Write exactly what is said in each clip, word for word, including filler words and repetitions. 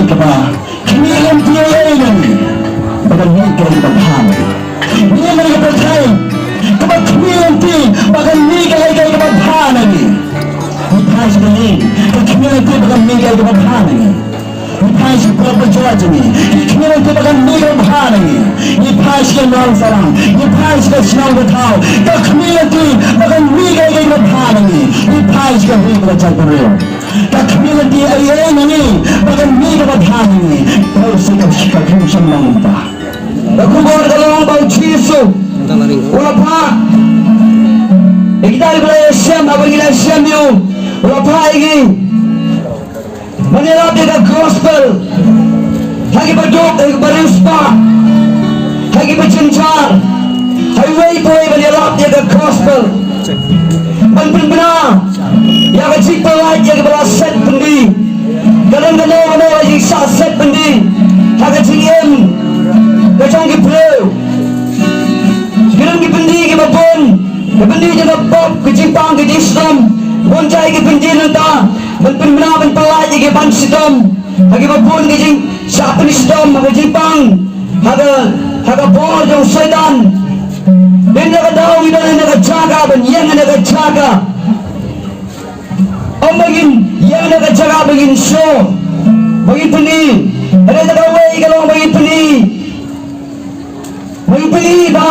Kaba khmih lynti ïa ngi ba kan mih kaei kaba bha na ngi. Ngi mane ka pyrthei kaba khmih lynti ba kan mih kaei kaei kaba bha na ngi. Ngi phai sha ka lieng, ka khmih lynti ba kan mih kaei kaba bha na ngi. Ngi phai sha ka pyrthei jong ngi, ka khmih lynti ba kan mih kaba bha na ngi. Ngi phai sha ka nongshong sahlang, ngi phai sha ka shnong ka thaw, ka khmih lynti ba kan mih kaei kaei kaba bha na ngi. Ngi phai sha ka ri kaba jaitbynriew. Ka khmih lynti ïa ngi ba kan mih kaba bha na ngi. Ka khubor ka long ba u Jisu u la phah ïa kita kiba la ïashem, haba ngi la ïashem ïa u, u la phah ïa ngi ban ïalap ïa ka gospel ha kiba duk, ha kiba riewspah, ha kiba jynjar, ha iwei pa iwei ban ïalap ïa ka gospel. Ban pynbna ïa ka jingpyllait ïa kiba la set byndi. Ka don kano kano ka jingshah set byndi ha ka jingim ka jong ki briew. Ki don ki byndi kiba bun, ki byndi jong ka pop, ka jingpang, ka jingshitom. Bun jait ki byndi nangta ban pynbna, ban pyllait ïa ki ban shitom ha kiba bun ki jingshah pynshitom ha ka jingpang, ha ka, ha ka bor jong Soitan. Ym da ka daw ngi don ha ka jaka ban ïeng ha ka jaka. Ym ba ngin ïeng ha ka jaka ba ngin shu, ba ngin pyni. Hynrei da kawei ka long ba ngin pyni, ba ngin pyni ba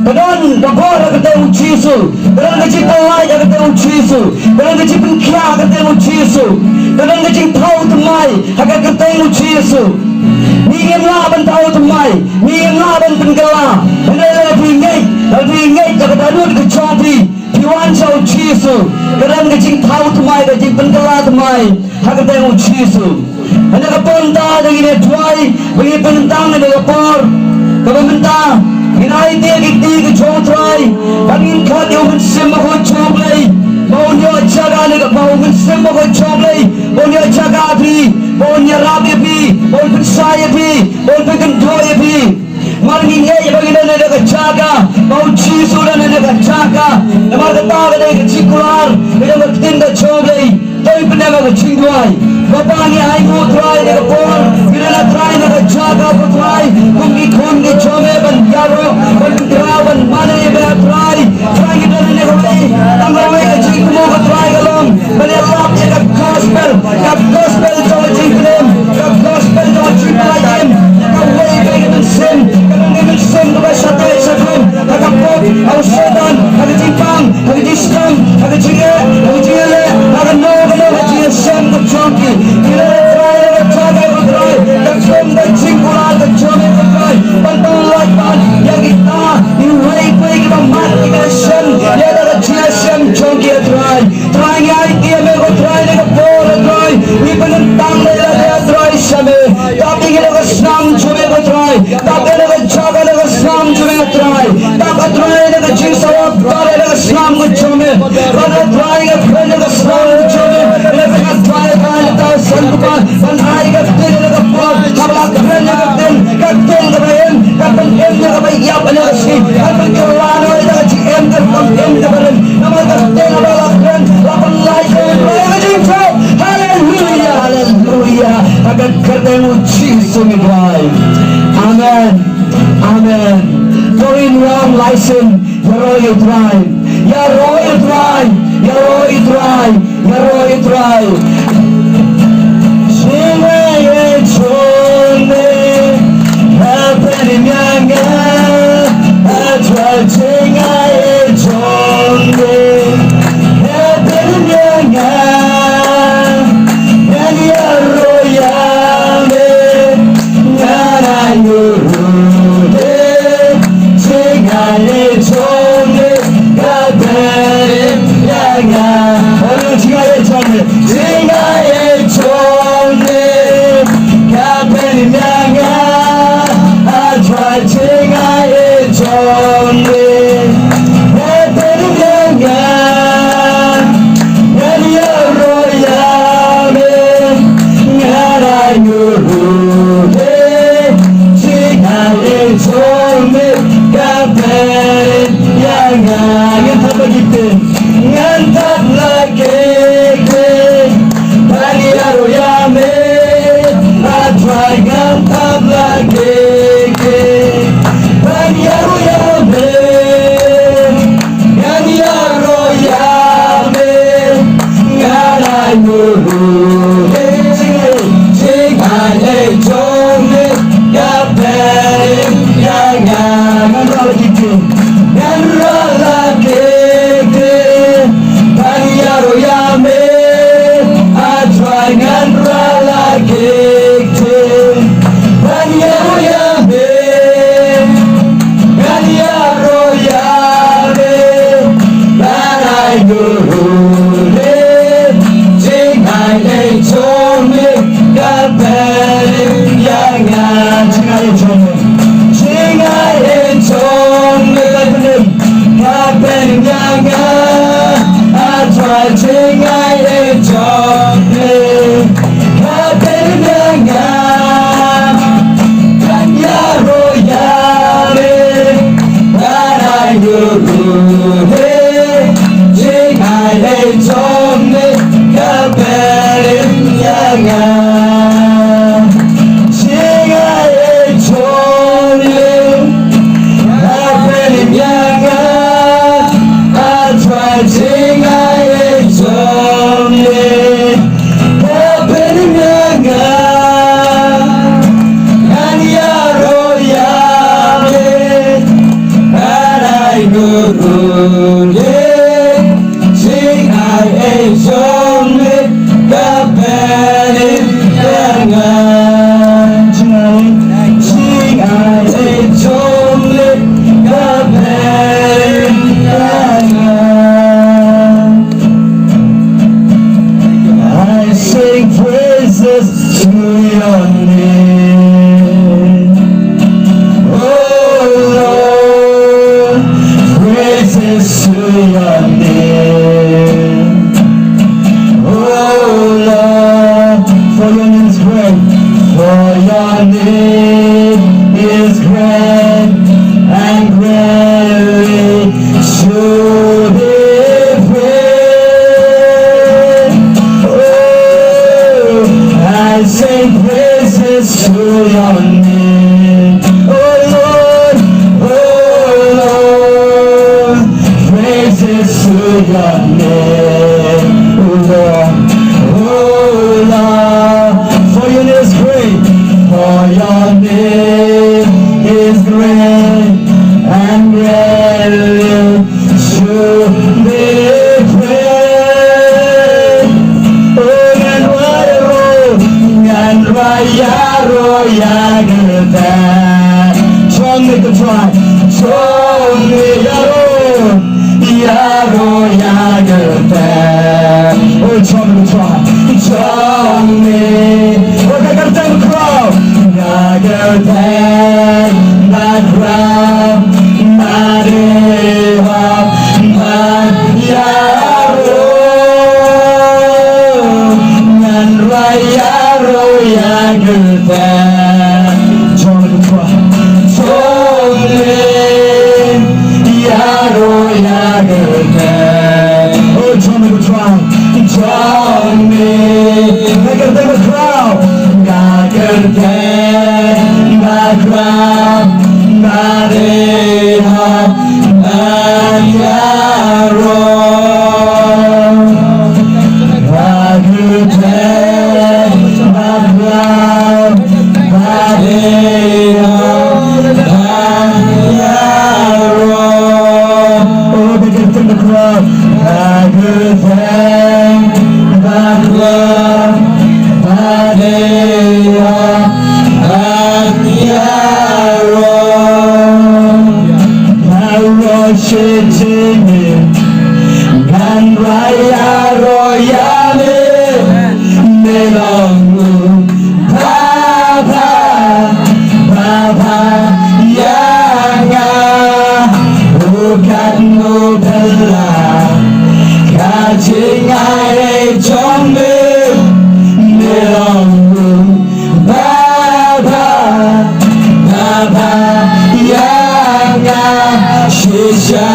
ka don ka bor ha ka kyrteng u Jisu, ka don ka jingpyllait ha ka kyrteng u Jisu, ka don ka jingpynkhiah ha ka kyrteng u Jisu, ka don ka jingthaw thymmai ha ka kyrteng u Jisu. Ngi ngim lah ban thaw thymmai, ngi ngim lah ban pynkylla. Hynrei lada phi ngeit, lada phi ngeit ïa ka dohnud ka jong phi, phi wan sha u Jisu, ka don ka jingthaw thymmai, ka jingpynkylla thymmai ha ka kyrteng u Jisu. Ha kane ka por mynta ngin ïa duwai ba ngin pynkyntang ïa ka por kaba mynta. Ngin aiti ïa ka kti ka jong u Trai, ba ngin khot ïa u Mynsiem Bakhuid jong u Blei ba un ïoh jaka, ne kaba u Mynsiem Bakhuid jong u Blei ba un ïoh jaka ha phi, ba un ïarap ïa phi, ba un pynshai ïa phi, ba un pynkynduh ïa phi. Namar ngi ngeit ba ngi don ha ka jaka, ba u Jisu u don ha ka jaka. Namar kata ka dei ka jingkular ka jong ka ktien ka jong u Blei. To ngin pyndem ha ka jingduwai. Baba, ngi ai nguh Trai ïa ka por, ngi don Trai ha ka jaka ko Trai, kum ki khun ki jong me ban ïaroh, ban khraw, ban mane ïa me Trai. Trai, ngi don ha kawei, tang kawei ka jingthmu ko Trai ka long ban ïalap ïa ka gospel, ka gospel jong ka jingpynim, ka gospel jong ka jingpynim. Kawei ka mynsiem, ka mynsiem kaba shatei shathung ha ka pop, ha u Soitan, ha ka jingpang, ha ka jingshitom, ha ka jingeh, ha ka jingïaleh, ha kano kano ka jingïashem ka jong ki. Ki la Trai ha ka jaka ko Trai, ka jong ka jingkular ka jong ka Trai, ban pynlait pat ïa kita iwei pa iwei kiba mad kiba shem ïa ka jingïashem jong ki Trai. Trai, ngi aiti ïa me ko Trai, ha kane ka por Trai, ngi pynkyntang ïa lade Trai sha me. Tap ïa ngi na ka snam jong me ko Trai. Tap ïa ngi na ka jaka, na ka snam jong me Trai. Tap Trai ïa ngi na ka jingsawa, tap ïa ngi na ka snam ko jong me. Tap Trai ïa ngi na ka snam ko jong me. Ïa ngi Trai, Trai, Trai, san ko ba ban ai ka ktien ïa ka por. Haba la kren ïa ka ktien, ka ktien kaba im, ka pynim ïa kaba ïap ïa ka sngi, ka pynkylla noh ïa ka jingim, ka rukom im kaba rim. Namar ka ktien ba la kren la pynlait ïa ka jingthoh. Haleluya, haleluya. Ha ka kyrteng u Jisu ngi duwai. Amen. Amen. To ngin wan lai sien. Ïaroh ïa u Trai. Ïaroh ïa u Trai. Ïaroh ïa u Trai. Ïaroh ïa u Trai. Jingaiei jong me, ha pynïaid ïa nga, ha Trai, jingaiei jong me, ha pynïaid ïa nga, ngan ïaroh ïa me, ngan ïaroh ïa me. Jingaiei jong me, ka pynïaid ïa nga. Oh, jingaiei jong me, jingaiei Ngan rala kik te ban ïa ïa me, ngan ïa ro ïa me, ban ai guru le, jingai ei jong me, ka pynïa nga, jingai ei jong me, jingai ei jong me, ka pynïa Ka pynïa nga, a Trai jingai ei jong me. Ka pynïa nga, kan ïaroh ïa me. Ka dei guru he, jingai ei jong me. Ka pynïa nga. Jingai ei jong me, ka pynïa nga, a Trai jingai ei jong me, ka pynïa nga, ngan ïaroh ïa me, ka dei guru le. Jingai ei jong me, ka pynïa nga. Jingai, jingai ei jong me, ka pynïa nga. I sing praises to your name. Oh Lord, praises to your name. Oh Lord, for your name is great, for your name is great and greatly to be praised. Oh, I sing praises to your name. Oh Lord, oh Lord, praises to your name. Oh Lord, oh Lord, for your name is great, for your name is great and greatly to be praised. Oh, ngan rwai ïaroh, ngan rwai ïaroh ïa kata. Jong me ko Trai, jong me ïaroh, ïaroh ïa kata. Oh, jong me ko Trai, jong me. Oh, ka kyrteng ko Trai. Ïa kyrteng ba khraw, ba dei hok, ba ïaroh. Ngan rwai ïaroh ïa kyrteng jong me ko Trai, jong me. Ïaroh ïa kyrteng, oh, jong me ko Trai, jong me. Ïa kyrteng ba khraw, ïa kyrteng ba khraw, ba dei hok ban ïaroh. Ba kyrteng ba khraw, ba dei hok ban ïaroh. Oh, ba kyrteng ba khraw, ba kyrteng ba khraw, ba dei hok ban ïaroh. Ïaroh shi jingim, ngan rwai ïaroh ïa me, me long u Baba, Baba ïa nga. Oh, katno phylla ka jingai ei jong me, me long u Baba, Baba ïa nga shisha.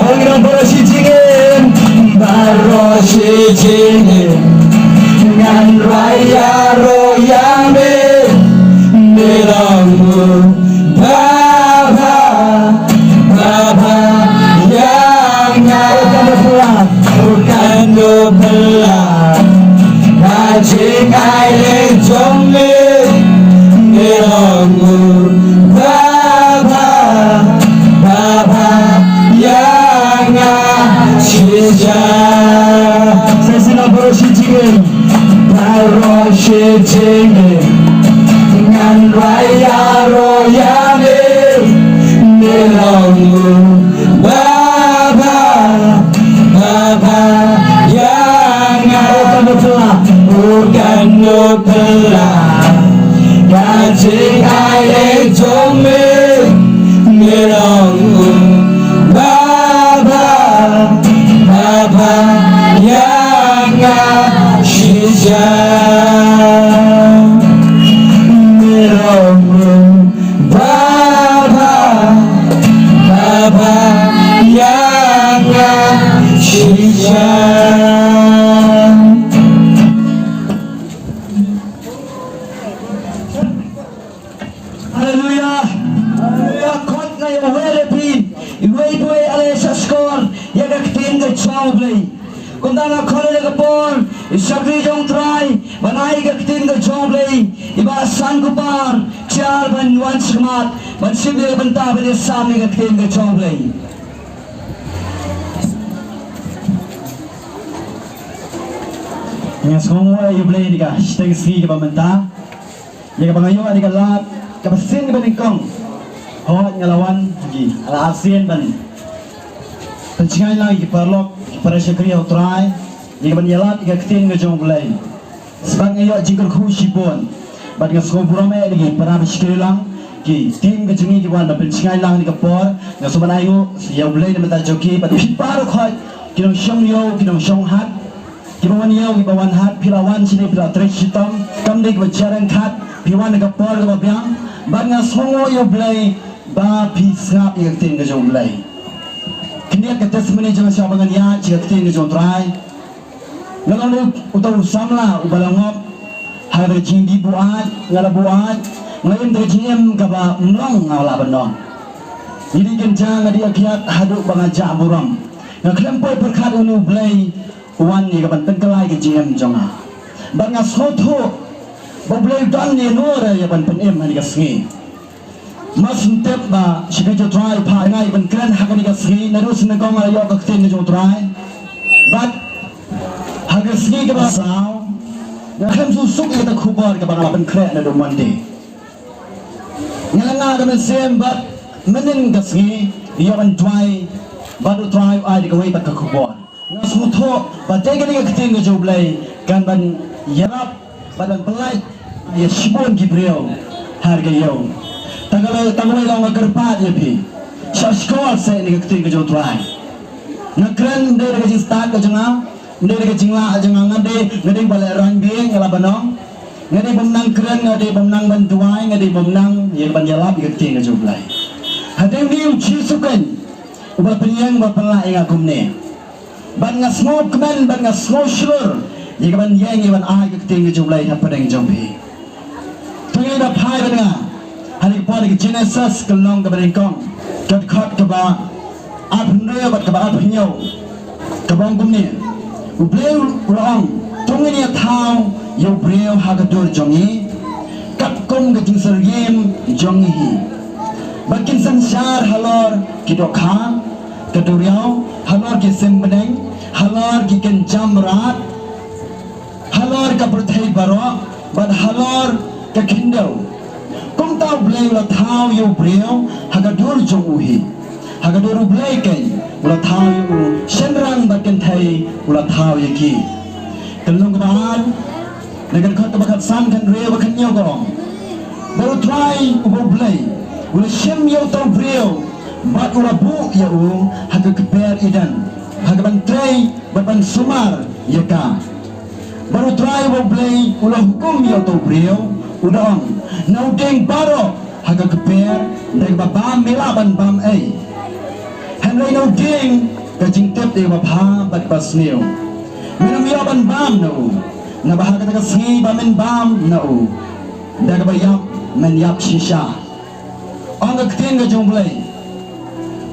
Oh, ngi long baroh shi jingim, baroh shi jingim, ngan rwai ïaroh ïa me, me long u Baba, Baba ïa nga. Oh, katno phylla, oh, katno phylla ka jingai ei jong me, me long u Baba, Baba ïa nga shisha. Sa shisien baroh shi jingim. Ro shi jingim ngan rai ïa ro ïa me, me long u Baba, Baba ïa nga. U kano pla, u kano pla ka jingai ïeit jong me, me long u Baba, Baba ïa nga shisha. Me long u Baba, Baba ïa nga shisha. Haleluya. Haleluya. Khot nga ïa uwei u phi, iwei pa iwei, ale sha shkor ïa ka ktien ka jong U Blei. Kumta nga khot ïa ka por, i shakri jong U Trai ban ai ka ktien ka jong U Blei, i Bah Sankupar Chiar ban wan shakhmat ban shim ïa ka bynta ban ïasam ïa ka ktien ka jong U Blei. Nga sngewnguh ïa U Blei ïa ka shiteng sngi kaba mynta. Ïa kaba nga ïoh ïa ka lad kaba sien kaba nyngkong. Hooid, nga la wan ha ki, nga la arsien ban pynshngaiñ lang ïa ki paralok, ki para shakri U Trai, ïa kaban ïalap ïa ka ktien ka jong U Blei. Sbad nga ïoh jingkyrkhu shibun. Bad nga sngewburom ïa ki para ba shakri lang, ki team ka jong ngi ki wan ban pynshngaiñ lang ïa ka por. Nga sngewbha ban ai nguh ïa U Blei na bynta jong ki bad phi baroh khoit, ki nongshong ïew, ki nongshong hat, kiba wan ïew, kiba wan hat, phi la wan shane, phi la trei shitom, kam dei kiba jar ryngkat, phi wan ha ka por kaba biang. Bad nga sngewnguh ïa U Blei ba phi sngap ïa ka ktien ka jong U Blei. Khyndiat ka testimony jong nga sha ba ngan ïaid sha ka ktien ka jong U Trai. Nga long dei uta u samla uba la ngop ha ka jingdih buaid, nga la buaid, nga im da ka jingim kaba mlong, nga la ban ong. Ngi dei kynja, nga dei akhiat haduh ba nga jah burom. Nga khlem poi pyrkhat une U Blei u wan ïa ka ban pynkylla ïa ka jingim jong nga. Bad nga sngewthuh ba U Blei u don ïa no re ïa ban pynim ha kane ka sngi. Mas ntep ba shi ka jong U Trai u phah ïa nga ïa ban kren ha kane ka sngi, naduh sien nyngkong nga la ïoh ka ktien ka jong U Trai. Bad ha ka sngi kaba saw nga khlem shu suk ïa ka khubor kaba nga la pynkhreh naduh Monday. Nga la ngah da mynsiem bad mynnin ka sngi ïoh ban duwai bad U Trai u ai da kawei pat ka khubor. Nga sngewthuh ba dei kane ka ktien ka jong U Blei kan ban ïarap bad ban pyllait ïa shibun ki briew ha ka ïew. Tang kawei, tang kawei long, nga kyrpad ïa phi, shah shkor seh ïa ka ktien ka jong U Trai. Nga kren ym dei da ka jingstad ka jong nga, ym dei da ka jinglah ka jong nga, nga dei, nga dei ba la rang biang, nga la ban ong. Nga dei bym nang kren, nga dei bym nang ban duwai, nga dei bym nang ïa ban ïalap ïa ka ktien ka jong U Blei. Hadien une U Jisu keiñ uba pynïeng, uba pynlah ïa nga kumne. Bad nga sngewkmen bad nga sngewshlur ïa ka ban ïeng ïa ban ai ka ktien ka jong U Blei hapdeng jong phi. To ngin ïa phai bad nga ha ka por ka Genesis ka lynnong kaba nyngkong, ka dkhot kaba arphew hynriew bad kaba arphew hynñiew, kaba ong kumne: U Blei u la ong, to ngin ïa thaw ïa u briew ha ka dur jong ngi, katkum ka jingsyriem jong ngi hi. Ba kin synshar halor ki dohkha ka duriaw, halor ki sim bneng, halor ki kynja mrad, halor ka pyrthei baroh, bad halor ka khyndew. Kumta U Blei u la thaw ïa u briew ha ka dur jong u hi. Ha ka dur U Blei keiñ u la thaw ïa u, shynrang bad kynthei u la thaw ïa ki. Ka lynnong kaba ar, na ka dkhot kaba khatsan, khathynriew bad khathynñiew ka ong: Bad U Trai uba U Blei u la shim ïa uta u briew bad u la buh ïa u ha ka kper Eden, ha kaban trei bad ban sumar ïa ka. Bad U Trai uba U Blei u la hukum ïa uta u briew, u da ong: Na u dieng baroh ha ka kper da kaba bam me lah ban bam ei, hynrei na u dieng ka jingtip da kaba bha bad kaba sniew me nym ïoh ban bam na u, naba ha kata ka sngi ba men bam na u, da kaba ïap men ïap shisha. Ong ka ktien ka jong U Blei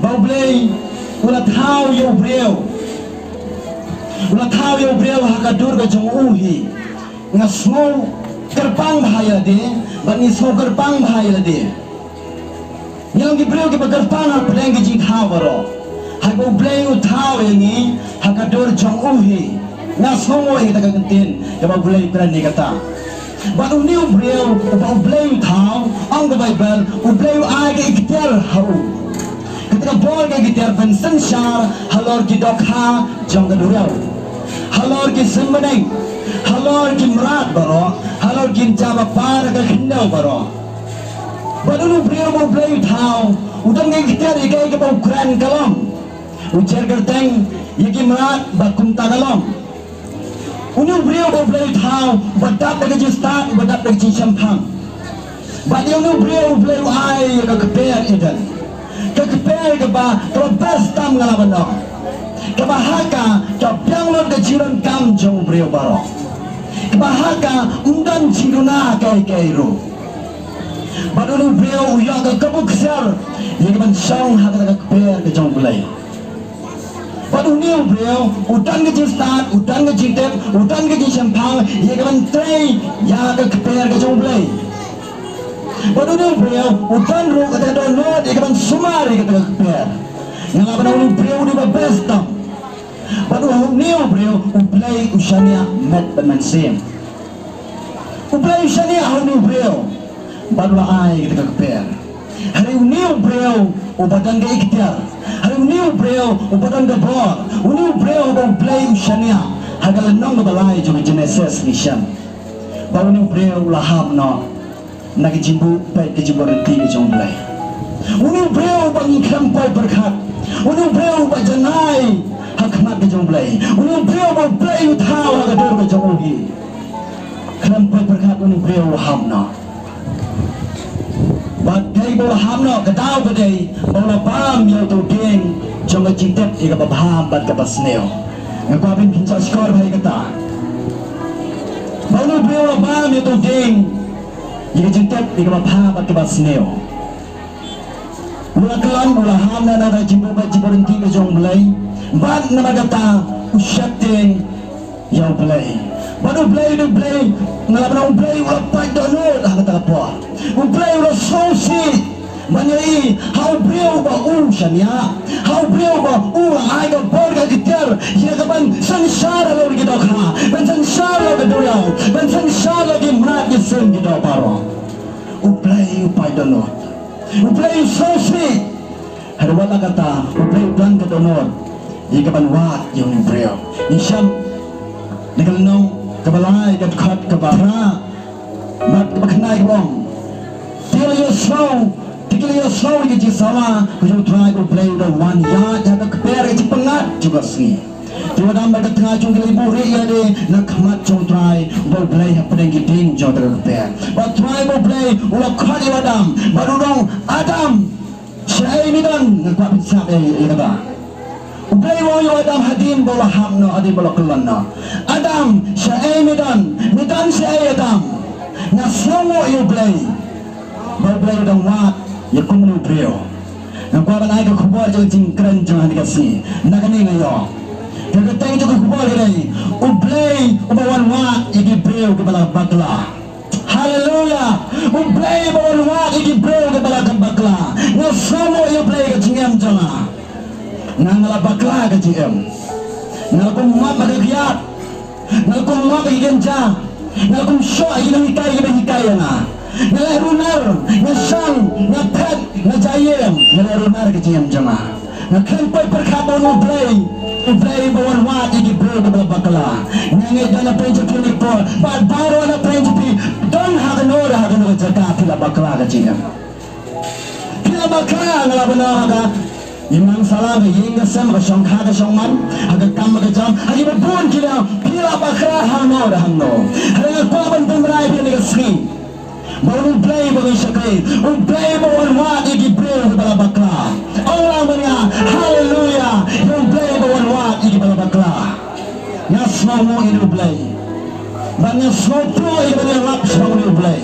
ba U Blei u la thaw ïa u briew, u la thaw ïa u briew ha ka dur ka jong u hi. Nga sngew kyrpang bha ïa lade bad ngi sngew kyrpang bha ïa lade. Ngi long ki briew kiba kyrpang hapdeng ki jingthaw baroh. Haba U Blei u thaw ïa ngi ha ka dur jong u hi, Nga sngew ïa kata ka kyntien kaba U Blei u kren ïa kata. Bad une u briew uba U Blei u thaw, ong ka Baibl, U Blei u ai ka iktiar ha u. Kata ka bor ka iktiar ban synshar halor ki dohkha jong ka duriaw, halor ki symbai, halor ki mrad baroh, halor ki jabapar ka khyndew baroh. Bad une u briew uba U Blei u thaw, u don ka iktiar ïa kaei kaba u kren ka long. U jer kyrteng ïa ki mrad bad kumta ka long. Une u briew uba U Blei u thaw, uba dap da ka jingstad, uba dap da ka jingshemphang. Bad ïa une u briew U Blei u ai ïa ka kper Eden. Ka kper kaba, kaba best tam nga la ban ong. Kaba ha ka, ka biang lut ka jingdonkam jong u briew baroh. Kaba ha ka, ym don jingduna kaei kaei ruh. Bad une u briew u ïoh ka kabu ksiar ïa ka ban shong ha kata ka kper ka jong U Blei. Bad une u briew u don ka jingstad, u don ka jingtip, u don ka jingshemphang ïa ka ban trei ïa ka kper ka jong U Blei. Bad une u briew u don ruh kata ka dohnud ïa ka ban sumar ïa kata ka kper. Nga la ban ong une u briew u dei uba best tam. Bad une u briew U Blei u shaniah met bad mynsiem. U Blei u shaniah ha une u briew bad u la ai kata ka kper. Hynrei une u briew uba don ka iktiar, hynrei une u briew uba don ka bor, une u briew uba U Blei u shaniah, ha ka lynnong kaba lai jong ka Genesis ngi shem ba une u briew u la ham noh na ka jingbuh bad ka jingbuh ryntih ka jong U Blei. Une u briew uba ngi khlem poi pyrkhat, une u briew uba janai ha khmat ka jong U Blei, une u briew uba U Blei u thaw ha ka dur ka jong u hi. Khlem poi pyrkhat une u briew u la ham noh. Bad kaei ba u la ham noh, ka daw ka dei ba u la bam ïa uto u dieng jong ka jingtip ïa kaba bha bad kaba sniew. Nga kwah ban pynshahshkor bha ïa kata. Ba une u briew u la bam ïa uto u dieng ïa ka jingtip ïa kaba bha bad kaba sniew. U la khlem, u la ham na ka jingbuh bad jingbuh ryntih ka jong U Blei. Bad namar kata u sheptieng ïa U Blei. Bad U Blei, U Blei, nga la ban ong U Blei u la pait dohnud ha kata ka por. U Blei u la sngewsih ban ïohi ha u briew uba u shaniah, ha u briew uba u la ai ka bor ka iktiar ïa ka ban synshar halor ki dohkha, ban synshar halor ka duriaw, ban synshar halor ki mrad ki sim ki doh baroh. U Blei u pait dohnud. U Blei u sngewsih. Hynrei wat la kata, U Blei u don ka dohnud ïa ka ban wad ïa une u briew. Ngi shem na ka lynnong kaba lai, ka dkhot kaba phra bad kaba khyndai ka ong: Te ki la ïohsngew, te ki la ïohsngew ïa ka jingsawa ka jong U Trai U Blei uba u wan ïaid ha ka kper ka jingpyngngad jong ka sngi. Te u Adam bad ka tnga jong u ki la ïabuh rieh ïalade na khmat jong U Trai uba U Blei hapdeng ki dieng jong kata ka kper. Bad U Trai uba U Blei u la khot ïa u Adam bad u ong, Adam, shaei me don? Nga kwah phin sngap ïa, ïa kata. U Blei u ong ïa u Adam hadien ba u la hap noh, hadien ba u la kyllon noh, Adam, shaei me don? Me don shaei Adam? Nga sngewnguh ïa U Blei ba U Blei u dang wad ïa kumno u briew. Nga kwah ban ai ka khubor jong ka jingkren jong nga ha kane ka sngi. Na kane nga ïoh ka kyrteng jong ka khubor ka dei U Blei uba wan wad ïa ki briew kiba la bakla. Haleluya. U Blei uba wan wad ïa ki briew kiba la bakla. Nga sngewnguh ïa U Blei ka jingim jong nga. Nga, nga la bakla ka jingim. Nga la kum map ha ka kiad. Nga la kum map ha ki kynja. Nga la kum shoh ha ki nonghikai kiba hikai ïa nga. Nga leh runar, nga shang, nga phet, nga jaïem. Nga leh runar ka jingim jong nga. Nga khlem poi pyrkhat ba u Blei, U Blei ba wan wad ïa ki briew kiba la bakla. Nga ngeit ba na pdeng jong phi kine ki por, bad baroh na pdeng jong phi, don ha kano ruh ha kano ka jaka phi la bakla ka jingim. Phi la bakla, nga la bynta ha ka imlang sala, ka ïing ka sem, ka shongkha ka shongman, ha ka kam ka jam, ha kiba bun ki liang, phi la bakla hangno da hangno. Hynrei nga kwah ban pynbna ïa phi ha kane ka sngi ba une U Blei ba ngi shakri, U Blei ba wan wad ïa ki briew kiba la bakla. Ong lang bad nga, haleluya, ïa U Blei ba wan wad ïa kiba la bakla. Nga sngewnguh ïa une U Blei. Bad nga sngewthuh ïa kaba nga ïalap shaphang une U Blei.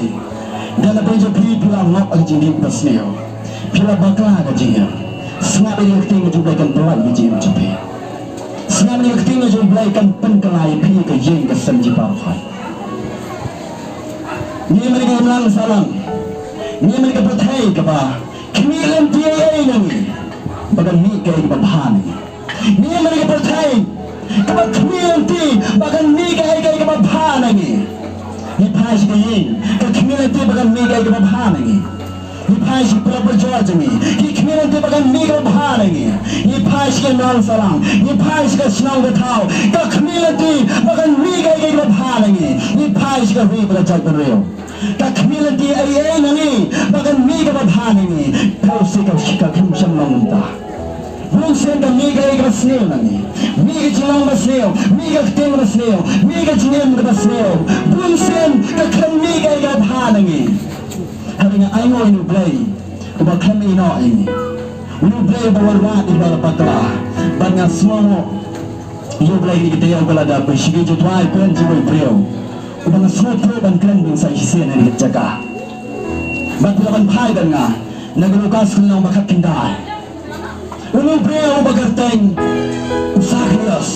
Nga na pdeng jong phi, phi la ngop ha ka jingdih basniew. Phi la bakla ka jingim. Sngap ïa ka ktien ka jong U Blei kan pyllait ka jingim jong phi. Sngap ïa ka ktien ka jong U Blei kan pynkylla ïa phi, ka ïing ka sem jong phi baroh. Ngi mane ka imlang sahlang. Ngi mane ka pyrthei kaba khmih lynti ei ei na ngi ba kan mih kaei kaba bha na ngi. Ngi mane ka pyrthei Kaba khmih lynti ba kan mih kaei kaei kaba bha na ngi. Ngi phai sha ka ïing, ka khmih lynti ba kan mih kaei kaba bha na ngi. Ngi phai sha ki paralok parajor jong ngi, ki khmih lynti ba kan mih kaba bha na ngi. Ngi phai sha ki nong sahlang, ngi phai sha ka shnong ka thaw, ka khmih lynti ba kan mih kaei kaei kaba bha na ngi. Ngi phai sha ka ri bad ka jaitbynriew, ka khmih lynti ei ei na ngi ba kan mih kaba bha na ngi. Kawei ka shika kham sham long mynta. Bun sien ka mih kaei kaba sniew na ngi. Mih ka jinglong ba sniew, mih ka ktien ba sniew, mih ka jingim kaba sniew. Bun sien ka khlem mih kaei kaba bha na ngi. Hynrei nga ainguh ïa U Blei uba khlem ïehnoh ïa ngi. U Blei uba wanrah ïa kiba la bakla. Bad nga sngewbha ïa U Blei ïa kata ïa uba la dap ba shisha ki jingduwai ban jingduwai briew. Uba nga sngewthuh ban kren beiñ sa shisien ha kane ka jaka. Bad uba la ban phai bad nga na ka Lukas ka lynnong ba khatkhyndai. Une u briew uba kyrteng u Sakhaios.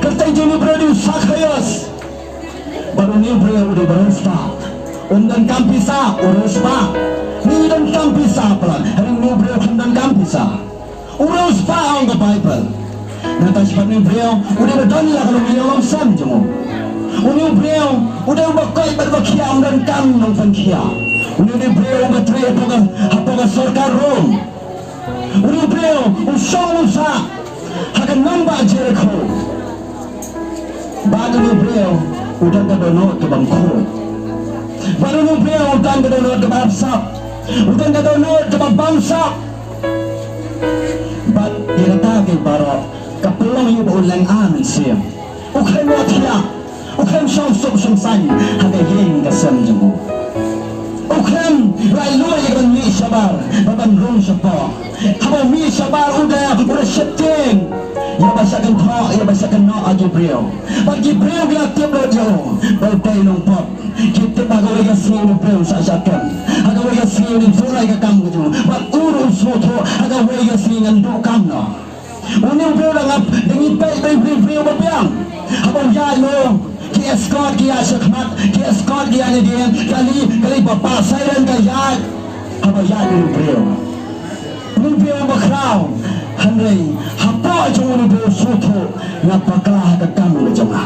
Kyrteng jong une u briew u dei u Sakhaios. Bad une u briew u dei ba riewspah. Um donkam pisa, u riewspah. Une u donkam pisa palat. Hynrei une u briew khlem donkam pisa. U riewspah ong ka Baibl. Nangta shaphang une u briew u dei ba don la ka longïing longsem jong u. Une u briew u dei uba koit bad uba khiah, um donkam nongpynkhiah. Une u dei u briew uba trei hapoh ka, hapoh ka sorkar Rom. Une u briew u shong u sah ha ka nongbah Jerikho. Bad une u briew u don ka dohnud kaba khuid. Bad une u briew u don ka dohnud kaba ap sap. U don ka dohnud kaba bam sap. Bad ïa kata ka baroh ka pynlong ïa u ba u lynga mynsiem. U khlem ïohthiah. U khlem shong suk shong saiñ ha ka ïing ka sem jong u. U khlem rai lut ïa ka ban mih shabar bad ban rung shapoh. Haba u mih shabar u da, u da sheptieng ïa ba shah kynthoh, ïa ba shah kynnoh ha ki briew. Bad ki briew ki la tip lut ïa u ba u dei nongpop. Ki tip ha kawei ka sngi une u briew u sah shah kem. Ha kawei ka sngi une u duh ïa ka kam ka jong u. Bad u ruh u sngewthuh ha kawei ka sngi ngan duh kam noh. Une u briew da ngap, da ngi peit ba u briew, briew ba biang. Haba u ïaid noh, ki escort ki ïaid shakhmat, ki escort ki ïaid na dieng, kali, kali ba pah siren ka ïaid. Haba u ïaid une u briew. Une u briew ba khraw, hynrei hapoh jong une u briew u sngewthuh, nga bakla ha ka kam ka jong nga.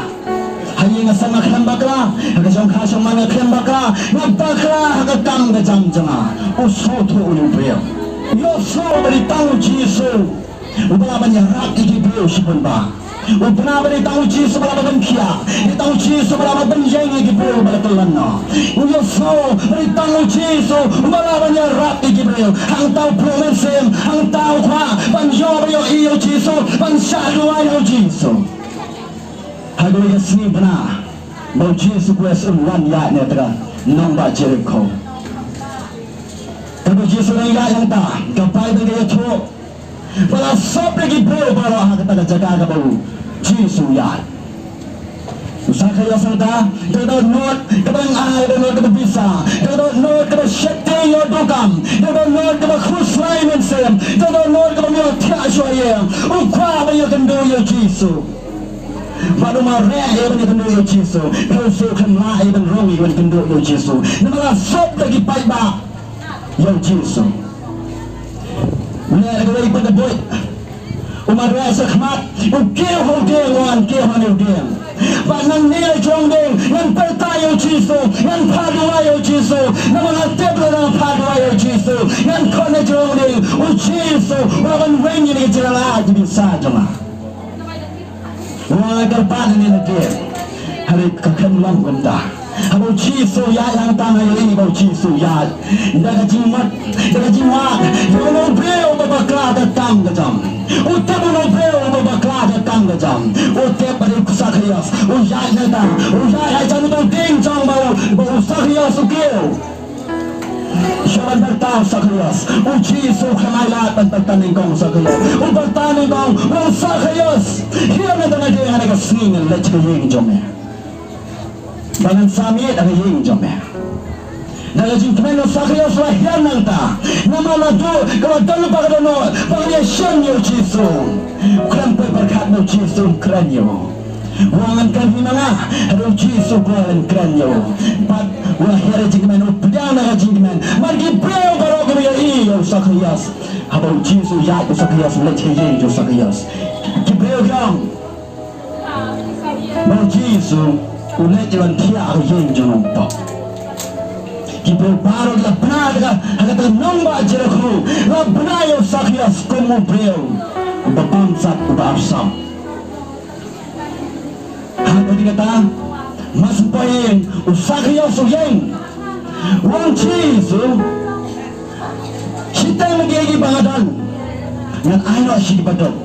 Ha ïing ha sem nga khlem bakla, ha ka jong kha jong man nga khlem bakla, nga bakla ha ka kam ka jam jong nga. U sngewthuh une u briew. Ïohsngew ba dei tang u Jisu uba lah ban ïarap ïa ki briew shibun bah. U bna ba dei tang u Jisu uba lah ban pynkhiah, dei tang u Jisu uba lah ban pynïeng ïa ki briew ba la kyllon noh. U ïohsngew ba dei tang u Jisu uba lah ban ïarap ïa ki briew. Hangta u pynlong mynsiem, hangta u kwah ban ïoh, ban ïohi ïa u Jisu, ban shah duwai ïa u Jisu. Ha kawei ka sngi bna ba u Jisu Khrist un wan ïaid na kata ka nongbah Jerikho. Kaba u Jisu u dang ïaid hangta, ka Baibl ka ïathuh ba la sop ïa ki briew baroh ha kata ka jaka kaba u Jisu u ïaid. U Sakhaios hangta, da ka dohnud kaba nang ai, da ka dohnud kaba pisa, da ka dohnud kaba sheptieng ïa u dohnud kam, da ka dohnud kaba khuslai mynsiem, da ka dohnud kaba ïohthiah shuwa ïa u, u kwah ban ïakynduh ïa u Jisu. Bad u mareh ïa ban ïakynduh ïa u Jisu. Khlem shu khlem lah ïa ban rung ïa ban kynduh ïa u Jisu. Namar la sop da ki paidbah ïa u Jisu. U leh da kawei pat ka buit. U mareh shakhmat. U kiew ha u dieng, u wan kiew ha u dieng. Bad nangne la jrong dieng, ngan pyrta ïa u Jisu, ngan phah duwai ïa u Jisu. Namar nga tip lada nga phah duwai ïa u Jisu, ngan khot na jrong dieng, u Jisu u lah ban weng ïa kane ka jingïaid jingpisa jong nga. Nga kyrpad ïa ngi lade. Hynrei ka khlem long kumta. Haba u Jisu u ïaid hangta nga ïohi ba u Jisu u ïaid da ka jingmut, da ka jingwad. Ïa uno u briew uba bakla ka kam ka jam. U tip uno u briew uba bakla ka kam ka jam. U tip ba dei u Sakhaios. U ïaid hangta. U ïaid ha jan uto u dieng jong ba u, ba u Sakhaios u kiew. Sha ban pyrta u Sakhaios. U Jisu u khlem ailad ban pyrta nyngkong u Sakhaios. U pyrta nyngkong, u Sakhaios, hiar na tang na dieng ha kane ka sngi, ngan leit sha ka ïing jong me. Ba ngan sa miet ha ka ïing jong me. Da ka jingkmen u Sakhaios u la hiar nangta. Namar naduh kaba don lypa ka dohnud ba ngan ïashem ïa u Jisu. U khlem poi pyrkhat ba u Jisu un kren ïa u. U ong ngan kren hi ma nga, hynrei u Jisu u ong ngan kren ïa u. Bad u la hiar ïa ka jingkmen, u pdiang na ka jingkmen. Namar ki briew baroh kiba ïohi ïa u Sakhaios. Haba u Jisu u ïaid, u Sakhaios u leit sha ka ïing jong u Sakhaios. Ki briew ki ong, Ba u Jisu u leit ïawan thiah ha ka ïing jong u nongpop. Ki briew baroh la bna ha ka, ha kata ka nongbah Jerikho, la bna ïa u Sakios kum u briew uba bamsap, uba arsap. Hynrei kata, mar shu poi ïing, u Sakios u ïeng. U ong, Jisu, shiteng ma kiei kiei ba nga don, ngan ai noh sha kiba duk.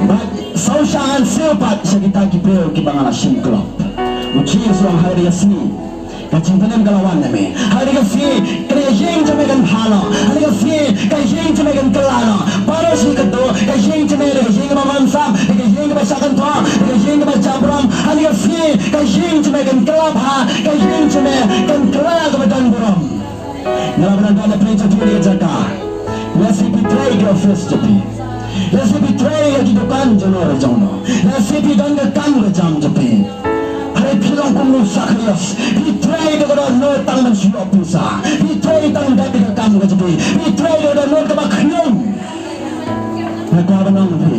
Bad saw shah ngan siew pat sha kita ki briew kiba nga la shim klop. U Jisu u ong, ha kane ka sngi ka jingpynim ka la wan na me. Ha kane ka sngi kane ka ïing jong me kan bha noh. Ha kane ka sngi ka ïing jong me kan kylla noh. Baroh shi katto, ka ïing jong me, ka ïing kaba bamsap, ka ïing kaba shah kynthok, ka ïing kaba shah burom. Ha kane ka sngi ka ïing jong me kan kylla bha, ka ïing jong me kan kylla kaba don burom. Nga la ban don na pyrthei jong phi ha kane ka jaka. Lehse phi trei ki office jong phi. Lehse phi trei ïa ki dukan jong no re jong no. Lehse phi don ka kam ka jam jong phi. Hynrei phi long kum u Sakios. Phi trei da ka dohnud tang ban shu ïoh pisa. Phi trei tang da ka kam ka jong phi. Phi trei da ka dohnud kaba khñium. Nga kwah ban ong ïa phi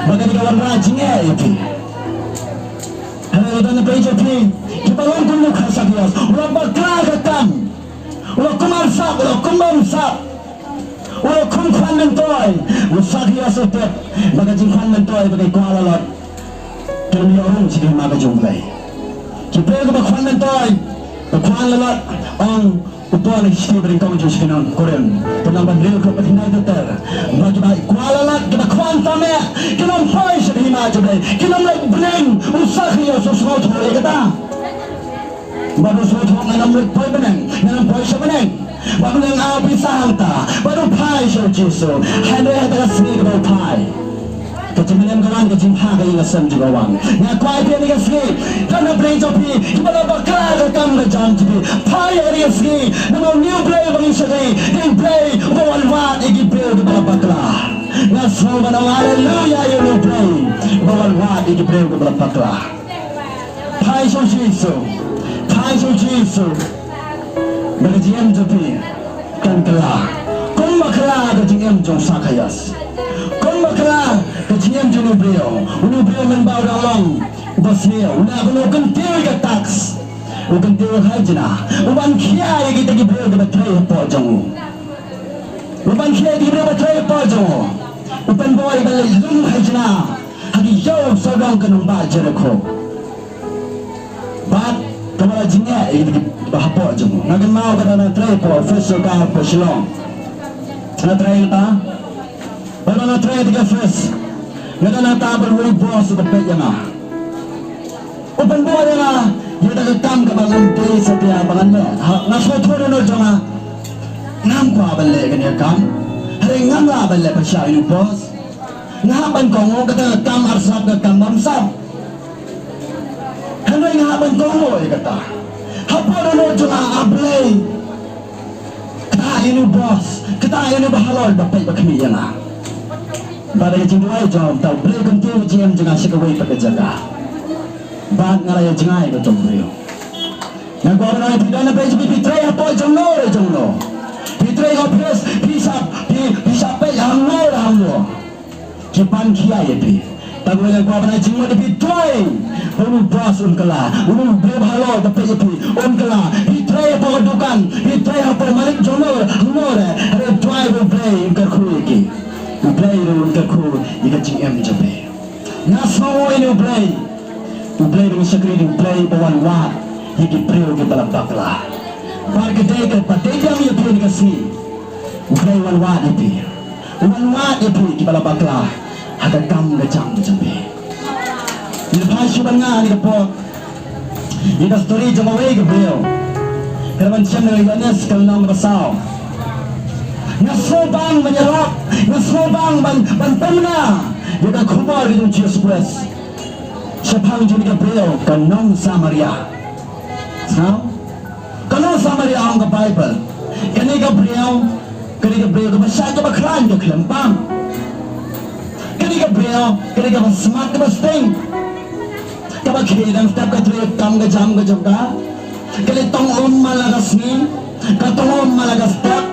ba ka dei ka wanrah jingeh ïa phi. Hynrei la don na pyrthei jong phi kiba long kum u Sakios. U la bakla ka kam. U la kum arsap, u la kum bamsap, u la kum khwan myntoi. U Sakios u tip ba ka jingkhwan myntoi bad ka kwah lalot kan ym ïoh rung sha ka hima ka jong U Blei. Ki briew kiba khwan myntoi, ba khwan lalot, ong u Paul ha ka shithi ba nyngkong jong u shithi Korinth, ka lynnong ba hynriew, ka dkhot ba khyndai ter ter, ba kiba kwah lalot, kiba khwan tam eh, kin ym poi sha ka hima jong U Blei. Kin ym leit bneng. U Sakios u sngewthuh ïa kata. Bad u sngewthuh, ngan ym leit poi bneng, ngan ym poi sha bneng. Bad u nang ai pisa hangta bad u phai sha u Jisu. Hynrei ha kata ka sngi kaba u phai, ka jingpynim ka wan, ka jingbha ka ïing ka sem jong ka wan. Nga kwah ïa phi ha kane ka sngi, don na pdeng jong phi kiba la bakla ka kam ka jam jong phi. Phai ha kane ka sngi, namar une U Blei ba ngi shakri, dei U Blei uba wan wad ïa ki briew kiba la bakla. Nga sngew ban ong haleluya ïa une U Blei uba wan wad ïa ki briew kiba la bakla. Phai sha u Jisu. Phai sha u Jisu. Ba ka jingim jong phi kan kylla. Kumba kylla ka jingim jong u Sakios. Kumba kylla ka jingim jong une u briew. Une u briew mynba u dang long uba sniew, u la, u kyntiew ïa ka tax. U kyntiew ïa ka khajna. U ban khia ïa kita ki briew kiba trei hapoh jong u. U ban khia ïa ki briew ba trei hapoh jong u. U pynbor ïa ka leit lum khajna ha ki ïew sawdong ka nongbah Jerikho. Bad kaba la jingeh ïa ki ba hapoh jong u. Nga kynmaw katba nga trei hapoh office sorkar hapoh Shillong. Nga trei hangta. Bad ba nga trei ha ki office, nga don hangta bad uwei u boss uba peit ïa nga. U pynbor ïa nga ïa kata ka kam kaba ngam dei satia ba ngan leh. Ha, nga sngewthuh na jong nga, ngam kwah ban leh kane ka kam. Hynrei ngam lah ban leh pyrshah ïa u boss. Nga hap ban kohnguh, kata ka kam arsap, ka kam bamsap. Hynrei nga hap ban kohnguh ïa kata. Hapoh na jong nga, A Blei, kata ïa u boss, kata ïa u ba halor, ba peit ba khmih ïa nga. Bad ka jingduwai jong nga, U Blei, kyntiew ka jingim jong nga sha kawei pat ka jaka. Bad nga la ïa jngai bad u briew. Nga kwah ban ong ïa phi, don na pdeng jong phi, phi trei hapoh jong no re jong no. Phi trei ha office, phi shah, phi, phi shah peit hangne re hangne. Ki pan khia ïa phi. Tang ba nga kwah ban ai jingmut ïa phi, duwai ba une u boss un kylla, une u briew ba halor ba peit ïa phi un kylla. Phi trei hapoh ka dukan, phi trei hapoh malik jong no re hangne re, hynrei duwai ba U Blei un kyrkhu ïa ki. U Blei ruh un kyrkhu ïa ka jingim jong phi. Nga sngewnguh ïa une U Blei. U Blei ba ngi shakri, U Blei ba wan wad ïa ki briew kiba la bakla. Bad ka dei kaba dei biang ïa phi ha kane ka sngi. U Blei wan wad ïa phi. Wan wad ïa phi kiba la bakla ha ka kam ka jam ka jong phi. Ngin phai shuh ban nga ha kane ka por ïa ka story jong kawei ka briew. Ka la ban shem na ka Ïoannis ka lynnong kaba saw. Nga sngewbang ban ïarap, nga sngewbang ban, ban pynbna ïa ka khubor ka jong U Jisu Khrist shaphang jong kane ka briew, ka nong Samaria. Sngap? Ka nong Samaria, ong ka Baibl, kane ka briew, kane ka briew kaba shait kaba khlaiñ, ka khlem pang. Kane ka briew, kane kaba smat kaba sting, kaba khie dang step, ka trei kam ka jam ka jong ka. Ka leit tong um man la ka sngi, ka tong um man la ka step.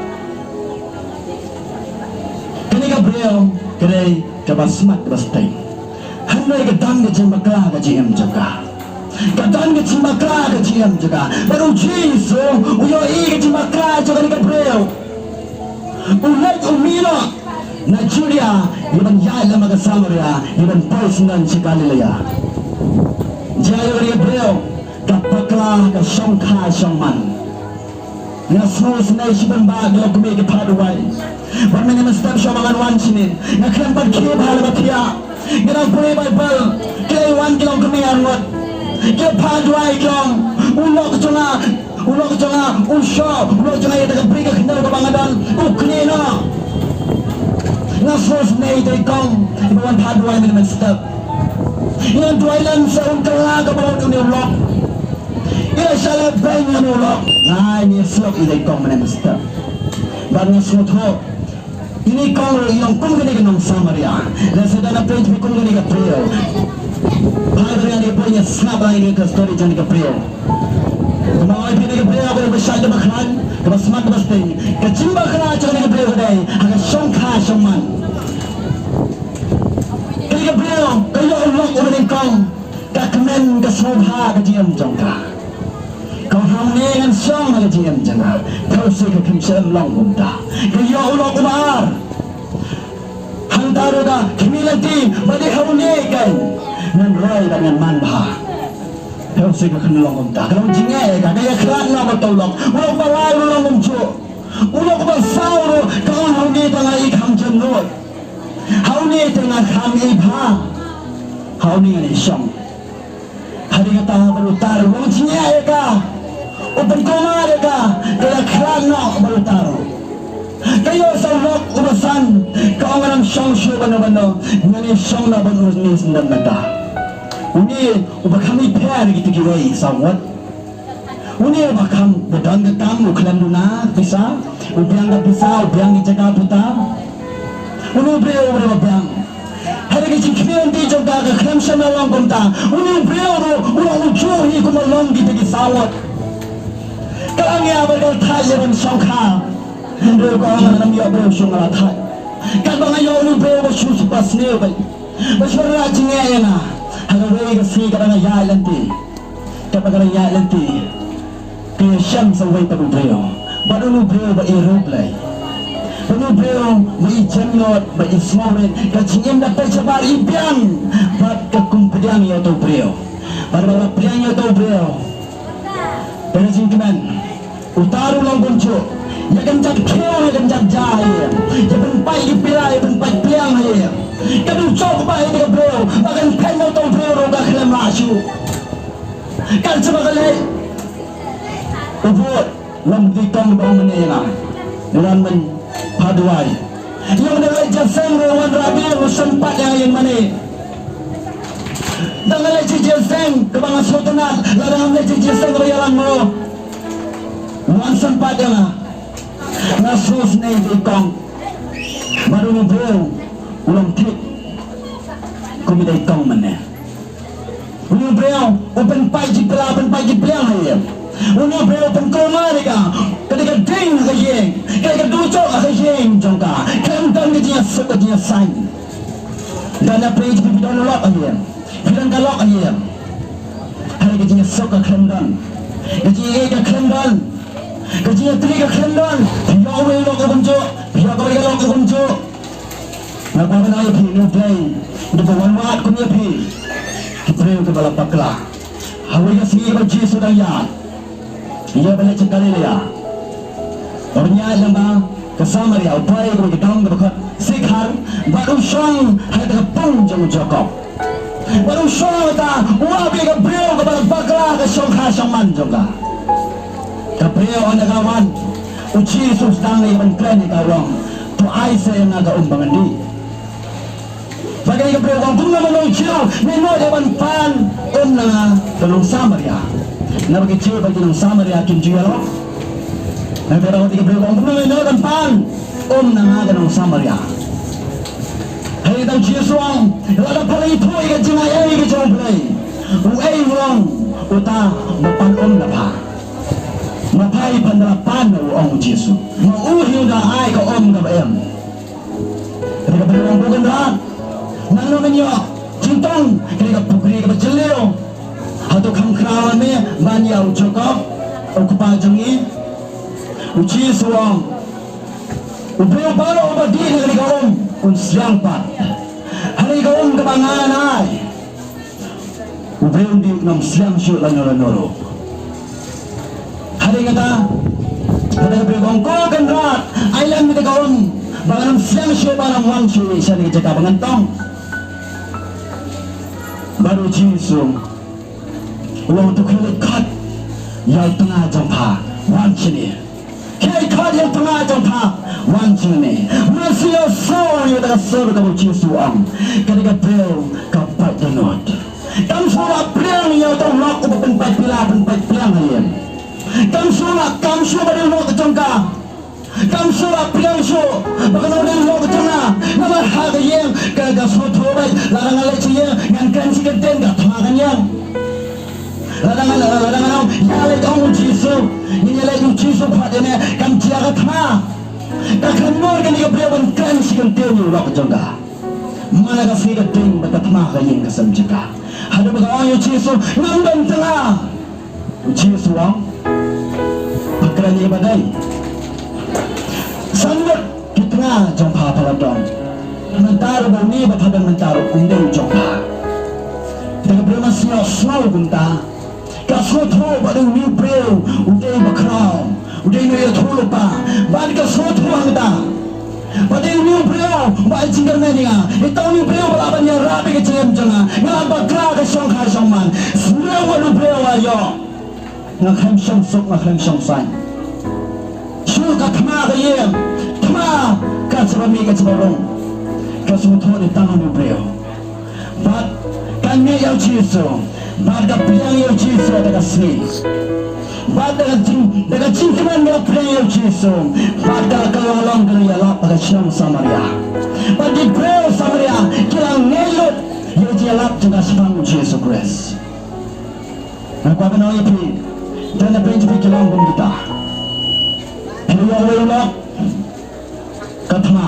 Kane ka briew ka dei kaba smat kaba sting. Hynrei ka don ka jingbakla ka jingim jong ka. Ka don ka jingbakla ka jingim jong ka. Bad u Jisu u ïohi ka jingbakla jong kane ka briew. U leit u mih noh na Judia ïa ban ïaid lem bad ka Samaria ïa ban poi sngewbha sha Galilaia. Jia ïa kane ka briew ka bakla ka shongkha shongman. Nga sngewsynei shibun ba ki longkmie ki phah duwai. Bad mynne mynstep shuwa ba ngan wan shane nga khlem pat khie bha lem bad thiah. Nga dang pule Baibl. Ki la wan ki longkmie arngut. Ki la phah duwai ki ong, u lok jong nga, u lok jong nga u shoh, u lok jong nga ïa kata ka bri ka khyndew kaba nga don u knieh noh. Nga sngewsynei ïa i kong iba wan phah duwai mynne mynstep. Nga duwai lem sa un kylla kaba wan une u lok. Ïa sha leh beiñ ïa u lok. Nga ai ïa slok ïa i kong mynne mynstep. Bad nga sngewthuh ine i kong ruh i long kum kane ka nong Samaria. Lehse don hapdeng jong phi kum kane ka briew. Phai bad ïa kane ka briew, ïa sngap ïa kane ka story jong kane ka briew. Kumba nga ong ïa phi, kane ka briew kaba shait kaba khlaiñ, kaba smat kaba sting. Ka jingbakla jong kane ka briew ka dei ha ka shongkha shongman. Kane ka briew ka ïoh u lok uba nyngkong. Ka kmen ka sngewbha ka jingim jong ka. Ka ong hangne ngan shong ha ka jingim jong nga. Phewse ka khyndiat long kumta. Ka ïoh u lok uba ar. Hangta ruh ka khmih lynti ba dei ha une keiñ ngan roi bad ngan manbha. Phewse ka khyndiat long kumta. Ka long jingeh ka, ka ïakhlad noh bad uto u lok. U lok uba lai ruh long kumjuh. U lok uba saw ruh ka ong ha une te nga ïai kham jemnud. Ha une te nga kham ïai bha. Ha une ngan ïai shong. Hadien kata bad uta ruh u long jingeh ïa ka. U pynkulmar ïa ka, ka ïakhlad noh bad uta ruh. Ka ïoh sa u lok uba san, ka ong ngan ym shong shuh bad uno bad uno, ngan ïashong noh bad une u syndon mynta. Une uba kham ïapher ïa kita kiwei saw ngut. Une uba kham, ba don ka kam u khlem duna pisa, u biang ka pisa, u biang ki jaka puta. Une u briew uba biang. Hynrei ka jingkhmih lynti jong ka ka khlem shym la long kumta. Une u briew ruh u long ujuh hi kumba long kita ki saw ngut. Ka la ngiah bad ka la thait ïa ban shongkha. Hynrei ka ong ngan ym ïoh briew shuh, nga la thait. Katba nga ïoh une u briew ba shu, ba sniew bad ba shu rah jingeh ïa nga. Ha kawei ka sngi katba nga ïaid lynti. Katba ka la ïaid lynti, ka ïashem sa uwei pat u briew. Bad une u briew ba ïeit ruh Blei. Bad une u briew ba i jemnud, ba i sngewrit, ka jingim da peit shabar i biang. Bad ka kum pdiang ïa uto u briew. Bad ba la pdiang ïa uto u briew, da ka jingkmen, uta ruh u long kumjuh. Ïa kynjat khiew, ïa kynjat ja ha ïing. Ïa pynpait ki pila, ïa pynpait pliang ha ïing. Ka dujok ba ïa ka briew, ba kan pynpait uto u briew ruh ka khlem lah shuh. Kan shu ba ka leh. U bud, long dei kong ba ong mynne ïa nga. Ngan ban phah duwai. Ïa nga da leit jingïaseng ruh wan rabi ruh sympat ïa nga ïa mynne. Da nga leit jingïaseng kaba nga sngewtynnat, lada ngam leit jingïaseng kaba ïalang ruh, wan sympat ïa nga. Nga sngewsynei ïa i kong. Bad une u briew u long thik kum i dei kong mynne. Une u briew u pynpait ki pila, pynpait ki pliang ha ïing. Une u briew u pynkulmar ïa ka. Ka dei ka ding ha ka ïing, ka dei ka dujok ha ka ïing jong ka. Khlem don ka jingïasuk ka jingïasaiñ. Don na page phi don lok ha ïing, phi don ka lok ha ïing. Hynrei ka jingïasuk ka khlem don, ka jingïeit ka khlem don, ka jingïatylli ka khlem don. Phi ïoh uwei u lok kumjuh, phi ïoh kawei ka lok kumjuh. Nga kwah ban ong ïa phi, une u Blei u dei ba wan wad kum ïa phi, ki briew kiba la bakla. Ha kawei ka sngi ba u Jisu u dang ïaid, ïaid ban leit sha Galilaia, u ïaid lem bad ka Samaria, u poi ha kawei ka dong kaba khot Sikhar, bad u shong ha kata ka pung jong u Jakob. Bad u shong ha kata, u ap ïa ka briew kaba la bakla, ka shongkha shongman jong ka. Ka briew ynda ka wan, u Jisu u sdang ïa ka ban kren ïa ka, u ong, to ai sa ïa nga ka um ba ngan dih. Bad kane ka briew ka ong, kumno mynno u Jiw me nud ïa ban pan um na nga ka nong Samaria? Naba ki Jiw bad ki nong Samaria kim ju ïalok. Nangta ka briew ka ong, kumno mynno ban pan um na nga ka nong Samaria? Hynrei u Jisu u ong, lada pha la ithuh ïa ka jingai ei ka jong U Blei, uei u long uta uba pan um na pha? Ma pha hi phan da la pan, u ong u Jisu. Ma u hi u da ai ka um kaba im. Te ka briew ka ong, ko Kynrad, nangno ngan ïoh? tong kane ka pukri kaba jylliew. Hato kham khraw ne ban ïa u Jakob, u kpa jong ngi? U Jisu u ong, u briew baroh uba dih na kane ka um un sliang pat ha kane ka um kaba nga ngan ai. U briew un dih, un ym sliang shuh lano lano ruh. Hadien kata, kata ka briew ka ong, ko Kynrad, ai lem ïa ka um ba ngan ym sliang shuh, ba ngan ym wan shuh sha kane ka jaka ba ngan tong. Bad u Jisu u ong, to khie leit khot ïa u tnga jong pha wan shane. Khie leit khot ïa u tnga jong pha wan shane. Masi ïa u sur, ïa ka sur kaba u Jisu u ong, kane ka briew ka pait dohnud. Kam shu la pliang ïa uta u lok uba pynpait pila, pynpait pliang ha ïing. Kam shu la, kam shu ba dei u lok jong ka. Kam shu la pliang shuh ba kane u dei u lok jong nga. Namar ha ka ïing ka, ka sngewthuh beit, lada nga leit sha ïing ngan kren shi kyntien, ka thma kan ïeng. Lada nga, lada nga ong ïa leit ong u Jisu, ngin ïa leit u Jisu, phah ïa me, kam jia ka thma. Ka khlem nud kane ka briew ban kren shi kyntien ïa u lok jong ka. Mana ka sngi ka ding bad ka thma ha ka ïing ka sem jong ka. Haduh ba ka ong ïa u Jisu, ngam don tnga. U Jisu u ong, pha kren ïa kaba dei. San ngut ki tnga jong pha pha la don? Mynta ruh ba une ba pha don mynta ruh um dei u jong pha. Te ka briew masi ïohsngew kumta. Ka sngewthuh ba dei une u briew u dei ba khraw, u dei u nongïathuhlypa. Bad ka sngewthuh hangta ba dei une u briew ba ai jingkyrmen ïa nga. Ita une u briew ba lah ban ïarap ïa ka jingim jong nga. Nga la bakla ka shongkha shongman. Sngewthuh une u briew, ïoh, nga khlem shong suk, nga khlem shong saiñ. Shu ka thma ka ïeng, thma ka jaba mih ka jaba rung. Ka sngewthuh ïa tang une u briew. Bad ka ngeit ïa u Jisu, bad ka pdiang ïa u Jisu da ka sngi. Bad da ka jing, da ka jingkmen ka la pdiang ïa u Jisu. Bad ka la, ka la long ka la ïalap ha ka shnong Samaria. Bad ki briew Samaria ki la ngeit lut ïa ka jingïalap jong ka shaphang u Jisu Khrist. Nga kwah ban ong ïa phi, don na pdeng jong phi ki long kum kita. Phi ïoh wei u lok, ka thma.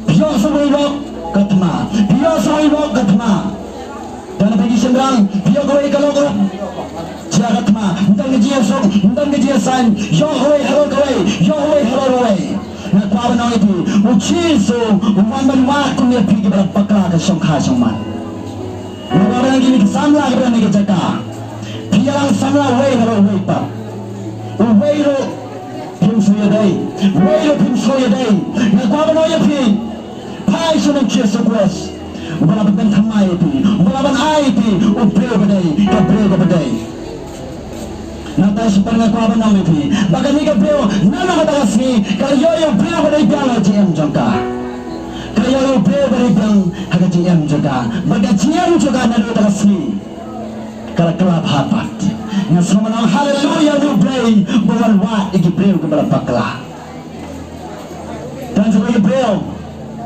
Phi ïoh sa wei u lok, ka thma. Phi ïoh sa wei u lok, ka thma. Don na pdeng ki shynrang, phi ïoh kawei ka lok, jia ka thma. Ym don ka jingïasuk, ym don ka jingïasaiñ. Ïoh kawei halor kawei, ïoh kawei halor kawei. Nga kwah ban ong ïa phi, u Jisu u wan ban wad kum ïa phi kiba la bakla ka shongkha shongman. Nga kwah ban ong ïa kine ki samla kiba don ha kane ka jaka, phi ïalang samla uwei halor uwei pat. Uwei ruh phim shu ïadei, uwei ruh phim shu ïadei. Nga kwah ban ong ïa phi, phai sha u Jisu Khrist, uba la ban pynthymmai ïa phi, uba la ban ai ïa phi u briew ba dei, ka briew kaba dei. Nangta shaphang nga kwah ban ong ïa phi ba kane ka briew, naduh kata ka sngi ka la ïoh ïa u briew ba dei biang ha ka jingim jong ka. Ka la ïoh ïa u briew ba dei biang ha ka jingim jong ka. Bad ka jingim jong ka naduh kata ka sngi ka la kylla bha pat. Nga sngewbha ban ong haleluya ïa U Blei ba u wan wad ïa ki briew kiba la bakla. Don sa kawei ka briew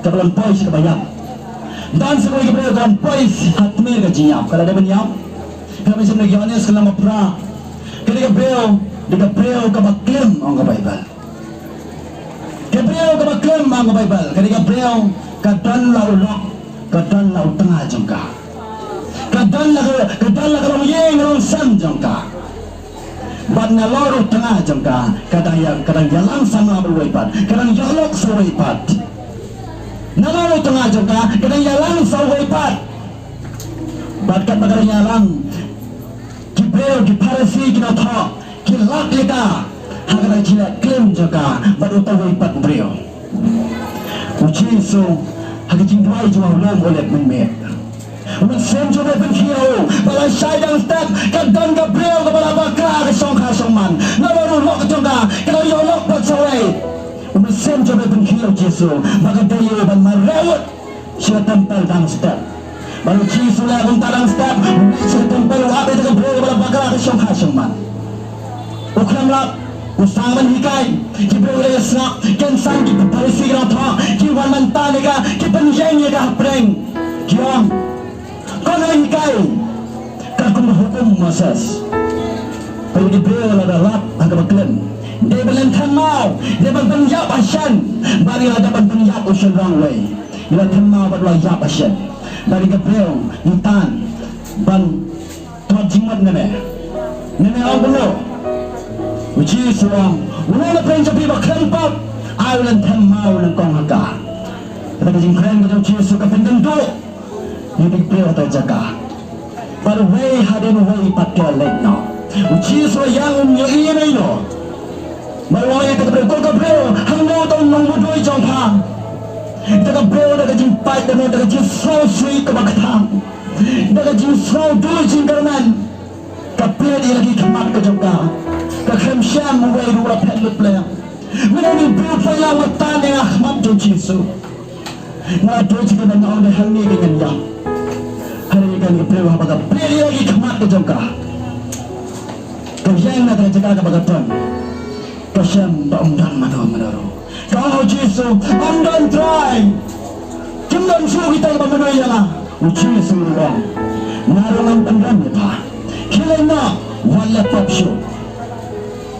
kaba la poi sha kaba ïap. Don sa kawei ka briew kaba la poi ha tmier ka jingïap. Ka la dei ban ïap. Ka la dei ban ïap. Ïoannis ka lynnong ba phra. Kane ka briew dei ka briew kaba klim, ong ka Baibl. Ka briew kaba klim, ong ka Baibl. Kane ka briew ka don la u lok, ka don la u tnga jong ka. Ka don la ka, ka don la ka longïing longsem jong ka. Bad nalor u tnga jong ka, ka dang ïa, ka dang ïalang samla bad uwei pat, ka dang ïoh lok sa uwei pat. Nalor u tnga jong ka, ka dang ïalang sa uwei pat. Bad katba ka dang ïalang, ki briew, ki Pharisi, ki nongthoh, ki lap ïa ka ha kata ka jingleh klim jong ka bad uta uwei pat u briew. U Jisu ha ka jingduwai jong u ha u lum Olib mynmiet, u Mynsiem jong U Blei u pynkhih ïa u. Bad lashai dang step ka don ka briew kaba la bakla ha ka shongkha shongman. Nalor u lok jong ka, ka la ïoh lok pat sa uwei. U Mynsiem jong U Blei u pynkhih ïa u Jisu ba ka dei ïa u ban mareh lut sha ka templ dang step. Bad u Jisu u leh kumta dang step, u leit sha ka templ, u ap ïa ka briew kaba la bakla ha ka shongkha shongman. U khlem lap, u sdang ban hikai. Ki briew ki la ïa sngap, ki kynsan, ki Pharisi, ki nongthoh, ki wan ban tan ïa ka, ki pynïeng ïa ka hapdeng, ki ong, kano hikai katkum ka hukum u Moses? Peit, ki briew la da lap ha kaba klim. Dei ban len themmaw, dei ban pynïap ha shen, bad ngi la dep ban pynïap u shynrang uwei. Ngi la themmaw bad la ïap ha shen. Bad ïa ka briew ngi tan ban thok jingmut ne me, ne me ong kumno? U Jisu u ong, uno na pdeng jong phi ba khlem pap, ai u lynthem maw lynkong ha ka. Kata ka jingkren ka jong u Jisu ka pyndem duh ïa ki briew ha kata ka jaka. Bad uwei hadien uwei pat ki la leit noh. U Jisu u ïeng, um ïohi ïa no ïa no. Bad u ong ïa kata ka briew, ko ka briew, hangno uta u nongmudui jong pha? Kata ka briew da ka jingpait, da ka jingsngewsih kaba kthang, da ka jingsngewdei jingkyrmen, ka peit ïa la ki khmat ka jong ka. Ka khlem shem uwei ruh la phet lut lem. Mynta u briew u pynlong, u tan ïa ka khmat jong u Jisu. Nga la duh jingkyrmen, nga ong dei hangne ka ngan ïap. Hynrei kane ka briew haba ka peit ïa la ki khmat ka jong ka, ka ïeng na ka jaka kaba ka don. Ka shem ba ym don mano mano ruh. Ka ong ha u Jisu, ym don Trai. Kim don shuh kita kiba mano ïa nga. U Jisu u ong, nga ruh ngan pynrem ïa pha. Khie leit noh, wat leh pap shuh.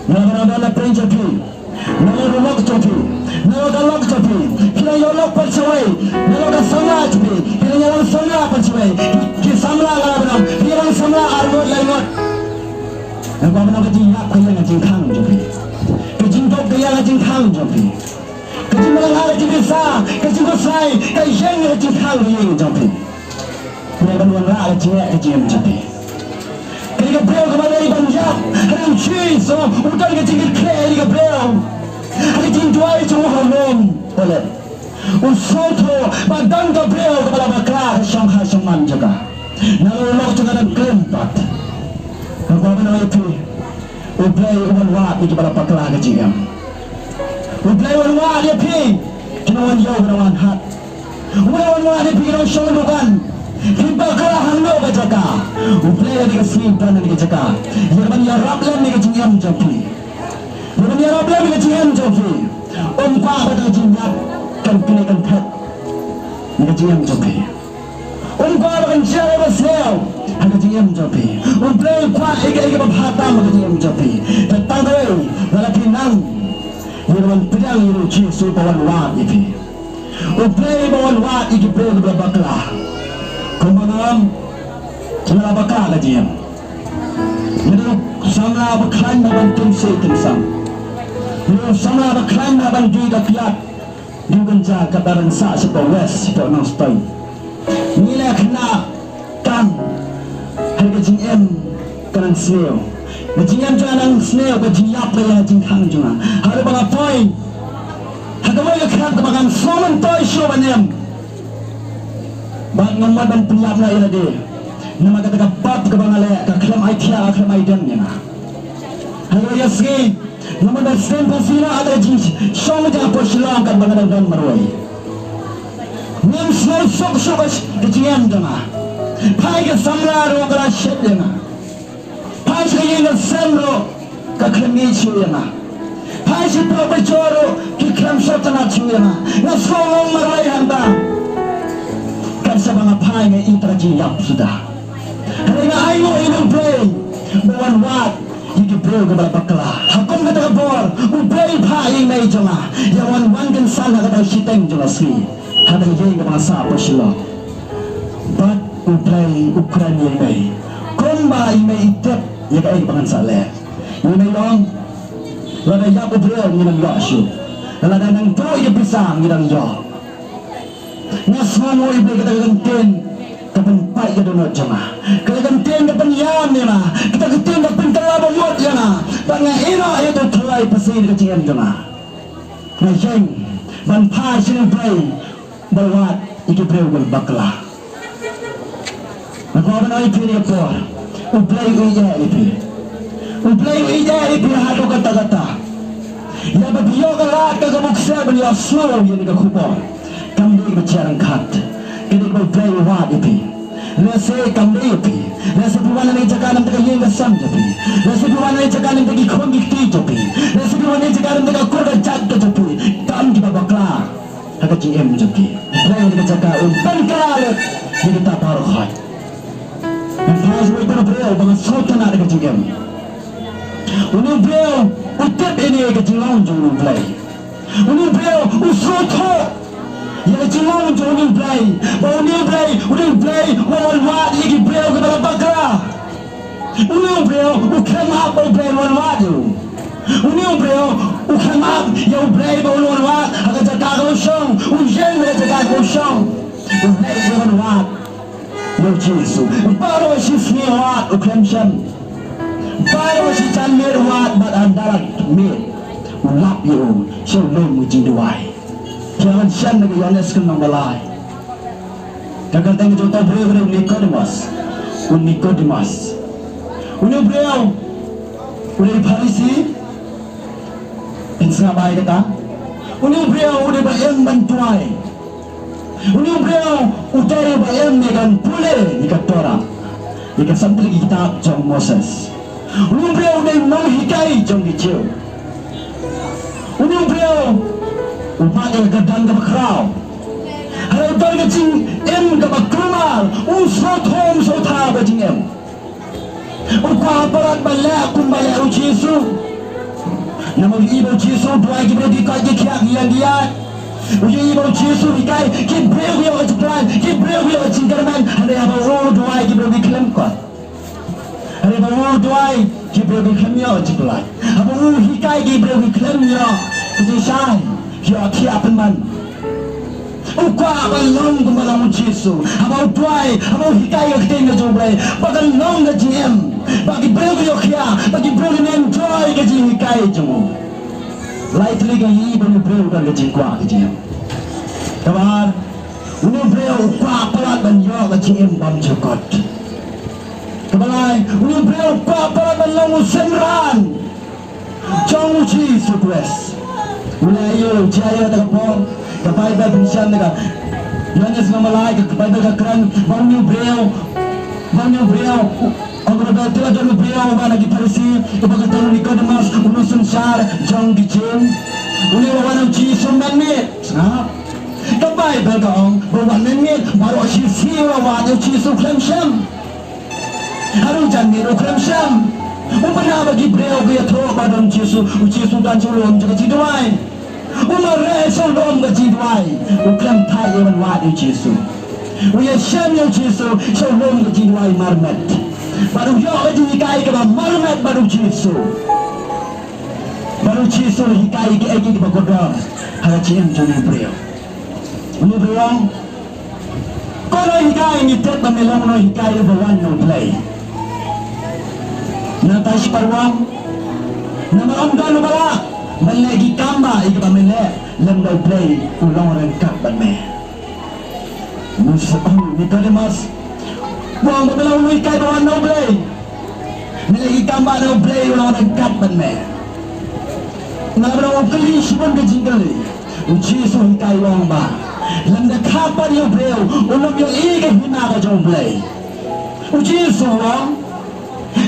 Nga ruh ngan don na pdeng jong phi. Nalor u lok jong phi, nalor ka lok jong phi, phi la ïoh lok pat shawei. Nalor ka samla jong phi, phi la ïoh lok samla pat shawei. Ki samla nga la bynrap, phi la samla ar ngut lai ngut. Nga kwah ban ong ka jingïap ka ïeng ha jingkhang jong phi. Ka jingduk ka ïeng ha jingkhang jong phi. Ka jingmlak ha ka jingpisa, ka jingkhuslai ka ïeng ha jingkhang ka ïeng jong phi. Phi dei ban wanrah ka jingeh ka jingem jong phi. Kane ka briew kaba dei ban ïap, hynrei u Jisu u don ka jingkitkhlieh ïa ka briew. Ha ka jingduwai jong u ha Rom, u leh, u sngewthuh ba don ka briew kaba la bakla ha shongkha shongman jong ka. Nalor u lok jong ka dang klim pat. Nga kwah ban ong ïa phi, U Blei u wan wad ïa kiba la bakla ha ka jingem. U Blei u wan wad ïa phi, ki nongwan ïew, ki nongwan hat. U Blei u wan wad ïa phi ki nongshong dukan. Phi bakla hangno ka jaka, U Blei ha kane ka sngi u don ha kane ka jaka ïa ban ïarap lem ïa ka jingim jong phi. Ïa ban ïarap lem ïa ka jingim jong phi. Um kwah ba ka jingïap kan knieh kan phet ïa ka jingim jong phi. Um kwah ba kan jia ba sniew ha ka jingim jong phi. U Blei u kwah ïa kaei kaba bha tam ha ka jingim jong phi. Te tang kawei, lada phi nang ïa ka ban pdiang ïa u Jisu ba wan wad ïa phi. U Blei ba wan wad ïa ki briew kiba la bakla. Kumba nga ong, ki la bakla ka jingim. Ngi dei u samla ba khlaiñ na ban tim sei tim sam. Ngi dei u samla ba khlaiñ na ban die da piat. Dei u kynja ka dang sah sha ka west sha ka Nongstoiñ. Ngi leh khynnah kam ha ka jingim ka nang sniew. Ka jingim jong nga nang sniew, ka jingïap ka ïa jingkhang jong nga. Haduh ba nga poi ha kawei ka khmat kaba ngan sngew myntoi shuh ban im. Bad ngam mut ban pynïap noh ïa lade. Namar kata ka pap kaba nga leh ka khlem ai thiah, ka khlem ai dem ïa nga. Ha kawei ka sngi nga mut ban sdien phasi noh ha ka jingshong jingpoi Shillong katba nga dang don marwei. Ngam sngewsuk shuh ka jingim jong nga. Phai ka samla ruh ka la shet ïa nga. Phai sha ka ïing ka sem ruh ka khlem ïeit shuh ïa nga. Phai sha pdeng bajor ruh ki khlem sngewtynnat shuh ïa nga. Nga sngew ngong marwei hangta. Kat shaba nga phai nga ïeit, ka jingïap suda. Hynrei nga ainguh ïa U Blei ba wan wad ïa ki briew kiba la bakla. Ha kum kata ka bor U Blei u phah ïa i mei jong nga ïa wan wan kynsan ha kata ka shiteng jong ka sngi ha kata ka ïing kaba nga sah hapoh Shillong. Bad U Blei u kren ïa i mei kumba i mei i tip ïa kaei kaba ngan sa leh. I mei i ong, lada ïap u briew ngi nang ïoh shuh, lada nang duh ïa ka pisa ngi nang ïoh. Nga sngewnguh ïa i Blei, kata ka kyntien ka pynpait ïa ka dohnud jong nga. Kata ka kyntien ka pynïam ïa nga. Kata ka kyntien ka pynkylla bamut ïa nga. Bad nga ïehnoh ïa uto u thlai phasi na ka jingim jong nga. Nga ïeng ban phai sha U Blei ba wad ïa ki briew kiba bakla. Nga kwah ban ong ïa phi ha kane ka por, U Blei u ïeit ïa phi. U Blei u ïeit ïa phi haduh katta katta. Ïa ba phi ïoh ka lad ka kaba u kseh ban ïohsngew ïa kane ka khubor kam dei kaba jia ryngkat. Ka dei kaba U Blei u wad ïa phi. Lehse kam dei ïa phi. Lehse phi wan na kane ka jaka na ka bynta ka ïing ka sem jong phi. Lehse phi wan na kane ka jaka na ka bynta ki khun ki kti jong phi. Lehse phi wan na kane ka jaka na ka bynta ka kur ka jait ka jong phi. Don kiba bakla ha ka jingim jong ki. Phi wan na kane ka jaka, un pynkylla lut ïa kita baroh khoit. Ngam phai shuh ïa uno u briew ba nga sngewtynnat ha ka jingim. Uno u briew u tip ïa kane ka jinglong jong U Blei. Uno u briew u sngewthuh Ïa ka jinglong jong une u Blei, ba une u Blei, une u Blei, u wan wad ïa ki briew kiba la bakla. Une u briew, u khlem ap ba u Blei u wan wad ïa u. Une u briew, u khlem ap ïa u Blei ba un wan wad ha ka jaka kaba u shong, u ïeng na ka jaka kaba u shong. U Blei u wan wad ïa u Jisu. Baroh shi sngi wad, u khlem shem. Baroh shi janmiet wad, bad hadien miet u lap ïa u, sha u lum ka jingduwai. Phi hap ban shem na ka Ïoannis khyndai ba lai. Ka kyrteng jong uta u briew ka dei u Nikodemos. U Nikodemos. Une u briew u dei Pharisi. Phin sngap bha ïa kata. Une u briew u dei ba im ban duwai. Une u briew u dei ba im ïa ka pule ïa ka Torah, ïa ka san tylli ki kitab jong Moses. Une u briew u dei u nonghikai jong ki Jiw. Une u briew u mad ïa ka kyrdan kaba khraw. Hynrei u don ka jingim kaba kulmar, u sngewthuh, u sngewthuh ba jingim. U kwah palat ban leh kumba leh u Jisu. Namar u ïohi ba u Jisu u duwai ki briew ki koit ki khiah, ki ïeng ki ïaid. U ïohi ba u Jisu u hikai ki briew ki ïoh ka jingkhlaiñ, ki briew ki ïoh ka jingkyrmen. Hynrei haba u duwai ki briew ki khlem koit. Hynrei haba u duwai ki briew ki khlem ïoh ka jingkhlaiñ. Haba u hikai ki briew ki khlem ïoh ka jingshai, ki ïoh thiah pynban. U kwah ban long kumba long u Jisu. Haba u duwai, haba u hikai ka ktien ka jong u Blei, ba kan long ka jingim, ba ki briew ki ïoh khiah, ba ki briew kin enjoy ka jinghikai jong u. Lai tylli ka ïohi ba une u briew u don ka jingkwah ka jingim. Kaba ar, une u briew u kwah palat ban ïoh ka jingim bymjukut. Kaba lai, une u briew u kwah palat ban long u synran jong u Jisu Khrist. U la ïoh, u jia ïa kata ka por, ka Baibl pynshai na ka Ïoannis khyndai ba lai, ka Baibl ka kren ba une u briew, ba une u briew, ong ka Baibl, te la don u briew uba na ki Pharisi, uba kyrteng u Nikodemos, u nongsynshar jong ki Jiw. Une u la wan ha u Jisu mynmiet. Sngap. Ka Baibl ka ong ba u wan mynmiet, baroh shi sngi u la wad ïa u Jisu khlem shem. Haduh janmiet u khlem shem. U bna ba ki briew ki ïathuh ba don Jisu, u Jisu u don sha u lum jong ka jingduwai. U mareh sha u lum ka jingduwai. U khlem thait ïa ban wad ïa u Jisu. U ïashem ïa u Jisu sha u lum ka jingduwai marmet. Bad u ïoh ka jinghikai kaba marmet bad u Jisu. Bad u Jisu u hikai ïa kiei kiei kiba kordor ha ka jingim jong une u briew. Une u briew u ong, ko nonghikai, ngi tip ba me long u nonghikai uba wan na u Blei. Nangta u shipara u ong, namar ym don uba lah ban leh ki kam ba ïa kiba me leh lymda u Blei u long ryngkat bad me. Une u ong, Nikodemos, u ong ba me long u nonghikai uba wan na u Blei. Me leh ki kam ba na u Blei u long ryngkat bad me. Namar ba u kylli shibun ka jingkylli. U Jisu u hikai u ong ba lymda kha pat ïa u briew un ym ïohi ka hima ka jong u Blei. U Jisu u ong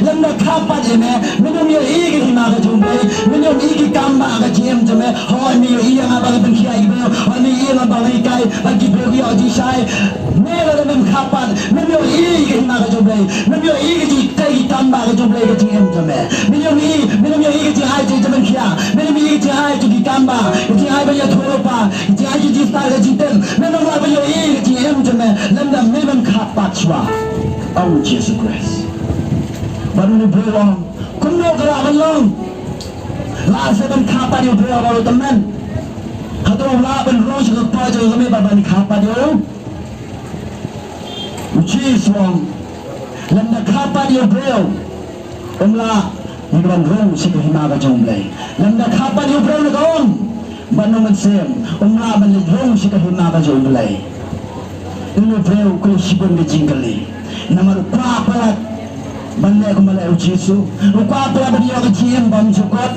lymda kha pat ïa me, men ym ïohi ka hima ka jong u Blei, men ym ïohi ki kam ba ka jingim jong me. Hooid me ïohi ïa nga ba nga pynkhiah ïa ki briew, hooid me ïohi ïa nga ba nga hikai ba ki briew ki ïoh jingshai. Me lada mem kha pat, mem ïohi ka hima ka jong u Blei, mem ïohi ka jingtei ki kam ba ka jong u Blei ka jingim jong me. Men ym ïohi, men ym ïohi ka jingai jong ki jingpynkhiah, men ym ïohi ka jingai jong ki kam ba, ka jingai ban ïathuhlypa, ka jingai jong ki jingstad ka jingtim. Mem ym lah ban ïohi ka jingim jong me lymda mem kha pat shuwa, ong u Jisu Khrist. Bad une u briew u ong, kumno ka lah ban long? Lah seh ban kha pat ïa u briew baroh tymmen. Hato u lah ban rung sha ka kpoh jong ka kmie bad ban kha pat ïa u? U Jisu u ong, lymda kha pat ïa u briew, um lah ïa ka ban rung sha ka hima ka jong u Blei. Lymda kha pat ïa u briew na ka um bad na u mynsiem, um lah ban leit rung sha ka hima ka jong u Blei. Une u briew u kylli shibun ka jingkylli. Namar u kwah palat ban leh kumba leh u Jisu. U kwah palat ban ïoh ka jingim bymjukut.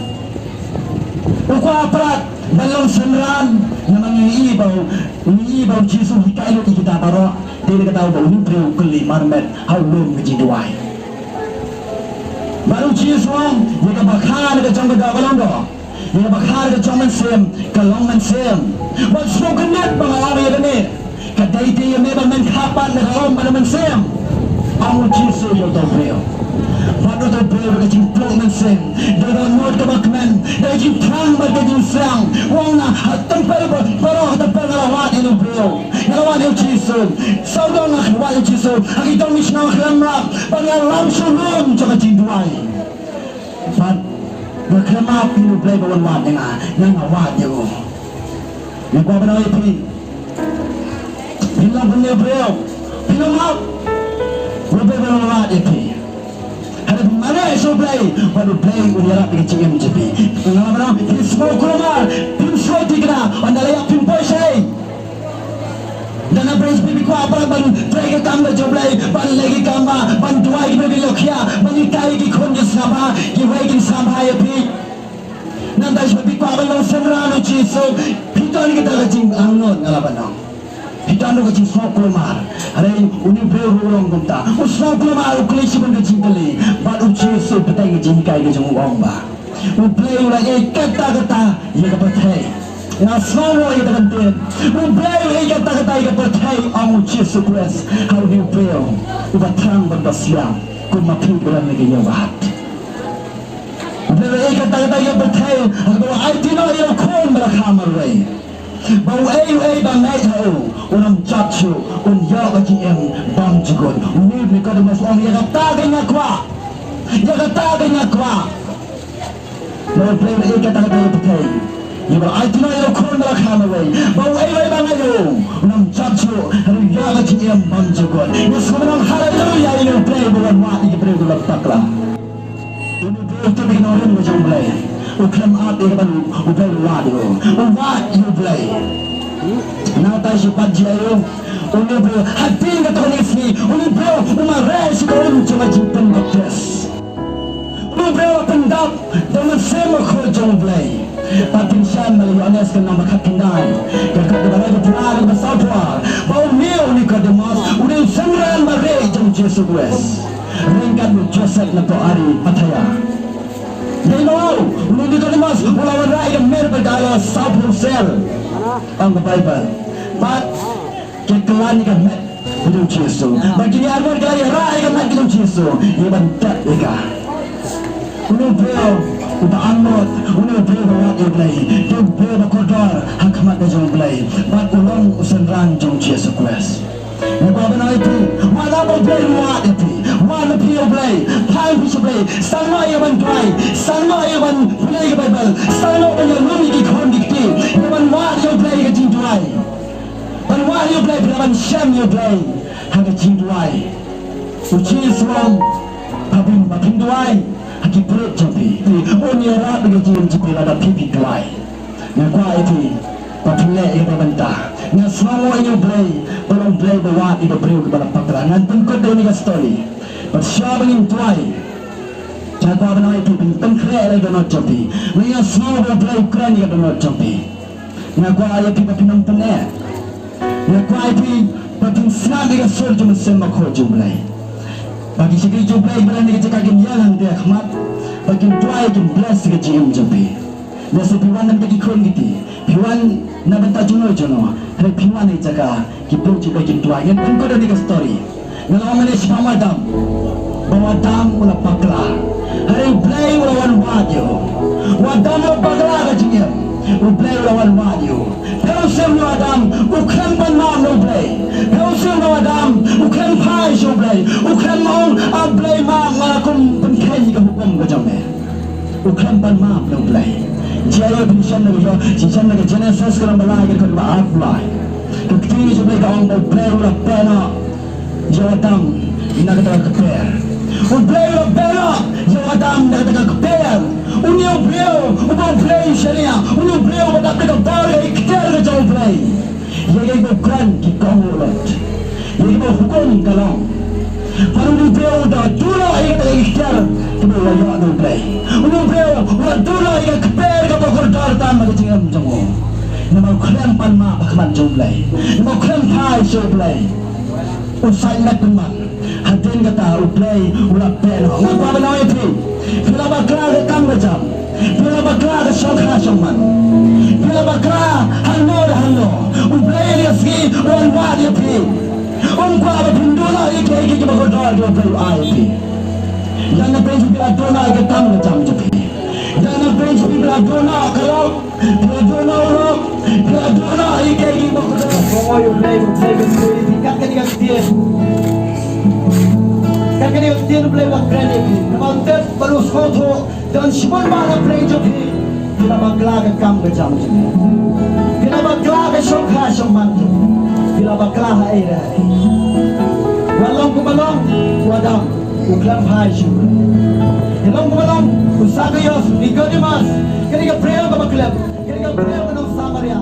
U kwah palat ban long synran. Namar ngi ïohi ba u, ngi ïohi ba u Jisu u hikai lut ïa kita baroh. Te na kata ba une u briew u kylli marmet ha u lum ka jingduwai. Bad u Jisu u ong, ïa kaba kha na ka jong ka doh ka long doh. Ïa kaba kha na ka jong mynsiem ka long mynsiem. Bad sngewkynduh ba nga ong ïa kane, ka dei te ïa me ba men kha pat na ka um bad na mynsiem, ong u Jisu ïa uta u briew. Bad u dei u briew ka jingpluh mynsiem, da ka dohnud kaba kmen, da ka jingthrang bad ka jingsliang. U ong na ha tempel ba baroh ha tempel nga la wad ïa u briew, nga la wad ïa u Jisu. Sawdong nga la wad ïa u Jisu, ha ki dong ki shnong khlem map, bad nga lam sha u rum jong ka jingduwai. Bad nga khlem map ïa u Blei ba wan wad ïa nga, nga nga wad ïa u. Nga kwah ban ong ïa phi, phin long kum une u briew, phin long map, u Blei ba wan wad ïa phi. Hynrei mane sha u Blei, bad u Blei un ïarap ïa ka jingim jong phi. Nga la ban ong, phin sngew kulmar, phin sngew thikna, ynda la ïap phin poi shaei. Dang na pyrshah phi kwah palat ban trei ka kam ka jong u Blei, ban leh ki kam bha, ban duwai ïa ki briew ki lokia, ban hikai ïa ki khun ki sngap bha, kiwei kin sngap bha ïa phi. Nangta shu phi kwah ban long synran u Jisu, phi don kata ka jingangnud nga la ban ong. Phi don ka jingsngewkulmar. Hynrei une u briew ruh u long kumta. U sngewkulmar, u kylli shibun ka jingkylli. Bad u Jisu u pynbteng ka jinghikai ka jong u, u ong ba u Blei u la ïeit katta katta ïa ka pyrthei. Nga sngew ïa kata ka ktien. U Blei u la ïeit katta katta ïa ka pyrthei, ong u Jisu Khrist ha une u briew uba thrang bad uba sliang kum ma phi uba don ha kane ka ïing. U Blei u la ïeit katta katta ïa ka pyrthei, ha kaba u aiti noh ïa u Khun ba la kha marwei, ba uei uei ba ngeit ha u un ym jot shuh, un ïoh ka jingim bymjukut. Une u Nikodemus u ong, ïa kata keiñ nga kwah. Ïa kata keiñ nga kwah. Ba u Blei u la ïeit katta katta ïa ka pyrthei, ïa ba la aiti noh ïa u Khun ba la kha marwei, ba uei uei ba ngeit ha u un ym jot shuh, hynrei un ïoh ka jingim bymjukut. Ïa sngewbha, haleluya, ïa une u Blei uba wan wad ïa ki briew kiba la bakla. Une u briew u tip ïa ka nongrim ka jong u Blei. U khlem ap ïa kaba u Blei u wad ïa u. U wad ïa u Blei. Nangta shu pat jia ïa u, une u briew, hadien kata ka sngi, une u briew u mareh sha ka um jong ka jingpynbaptis. Une u briew u la pyndap da u Mynsiem Bakhuid jong u Blei. Bad phin shem na ka Ïoannis ka lynnong ba khatkhyndai, ka dkhot kaba lai phew phra, kaba sawphew ar, ba une u Nikodemus u dei u synran ba rieh jong u Jisu Khrist. Ryngkat bad u Joseph na poh Arimathea. Dei ma u, une u Nikodemus u la wanrah ïa ka mir bad ka aloes sawphew sel, ong ka Baibl. Bad ki kylla ïa ka met ka jong u Jisu. Bad kine arngut ki la ïarah ïa ka met ka jong u Jisu ïa ban tep ïa ka. Une u briew uba angnud, une u briew uba wad ïa u Blei, dei u briew uba kordor ha khmat ka jong u Blei. Bad u long u synran jong u Jisu Khrist. Nga kwah ban ong ïa phi, wat la ba u Blei u wad ïa phi, wad la phi ïa u Blei, phai phi sha u Blei, sdang noh ïa ban duwai, sdang noh ïa ban pule ïa ka Baibl, sdang noh ban ïalum ïa ki khun ki kti, ïa ban wad ïa u Blei ha ka jingduwai. Ban wad ïa u Blei, phi lah ban shem ïa u Blei ha ka jingduwai. U Jisu u ong, ba phin, ba phin duwai ha ki briew jong phi, un ïarap ïa ka jingim jong phi lada phi, phi duwai. Nga kwah ïa phi ba phin leh ïa kata mynta. Nga sngewnguh ïa u Blei ba u long Blei ba wad ïa ki briew kiba la bakla. Ngan pynkut da kane ka story. Bad shuwa ba ngin duwai, nga kwah ban ong ïa phi, phin pynkhreh ïa la ka dohnud jong phi. Nga sngew ba u Blei u kren ïa ka dohnud jong phi. Nga kwah ïa phi ba phin ym pyneh. Nga kwah ïa phi ba phin sngap ïa ka sur jong u Mynsiem Bakhuid jong u Blei. Ba ki shakri jong u Blei kiba don ha kane ka jaka kin ïaid hangta ha khmat, ba kin duwai, kin bless ïa ka jingim jong phi. Lehse phi wan na bynta ki khun ki kti, phi wan na bynta juno juno, hynrei phi wan ha ka jaka ki briew jong u Blei kin duwai. Ngan pynkut da kane ka story. Nga la ong mynne shaphang u Adam, ba u Adam u la bakla. Hynrei u Blei u la wan wad ïa u. U Adam u la bakla ha ka jingim, u Blei u la wan wad ïa u. Phi ong shisha, une u Adam u khlem pan map na u Blei. Phi ong shisha, une u Adam u khlem phai sha u Blei. U khlem ong, A Blei, map nga, nga kum pynkheiñ ïa ka hukum ka jong me. U khlem pan map na u Blei. Jia ïa phin shem na ka, phin shem na ka Genesis ka lynnong ba lai, ka dkhot ba arphew lai. Ka ktien ka jong u Blei ka ong ba u Blei u la pynïap ïa u Adam na kata ka kper. U Blei u la pynïap ïa u Adam na kata ka kper. Une u briew uba u Blei u shaniah, une u briew uba dap da ka bor ka iktiar ka jong u Blei. Ïa kiba u kren ki kohnguh lut, ïa kiba u hukum ka long. Bad une u briew u la duh noh ïa kata ka iktiar kaba u la ïoh na u Blei. Une u briew u la duh noh ïa ka kper kaba kordor tam ha ka jingim jong u. Namar u khlem pan map ha khmat jong u Blei, namar u khlem phai sha u Blei. U sait met pynban. Hadien kata u Blei u la pynïap. Nga kwah ban ong ïa phi, phi la bakla ka kam ka jam, phi la bakla ka shongkha shongman, phi la bakla hangno hangno, u Blei ha kane ka sngi u wan wad ïa phi. Um kwah ba phin duh noh ïa kiei kiei kiba kordor kiba u Blei u ai ïa phi. Ïa na pyrshah phi la duna ïa ka kam ka jam jong phi. Ïa na pyrshah phi la duna ka lok, phi la duna u lok, phi la duna ïa ka ïing ba kordor. Ko ïa u Blei, u Blei ba kordor ïa phi kat kane ka ktien. Kat kane ka ktien u Blei ba kren ïa phi. Namar u tip ba u sngewthuh don shibun ba na pyrshah jong phi. Phi la bakla ka kam ka jam jong phi. Phi la bakla ka shongkha shongman jong phi. Phi la bakla ha ei re ha ei. Wat long kumba long, u Adam u khlem phai shuh. Phi long kumba long, u Sakios, Nikodemus, kane ka briew kaba khlem, kane ka briew ka nong Samaria.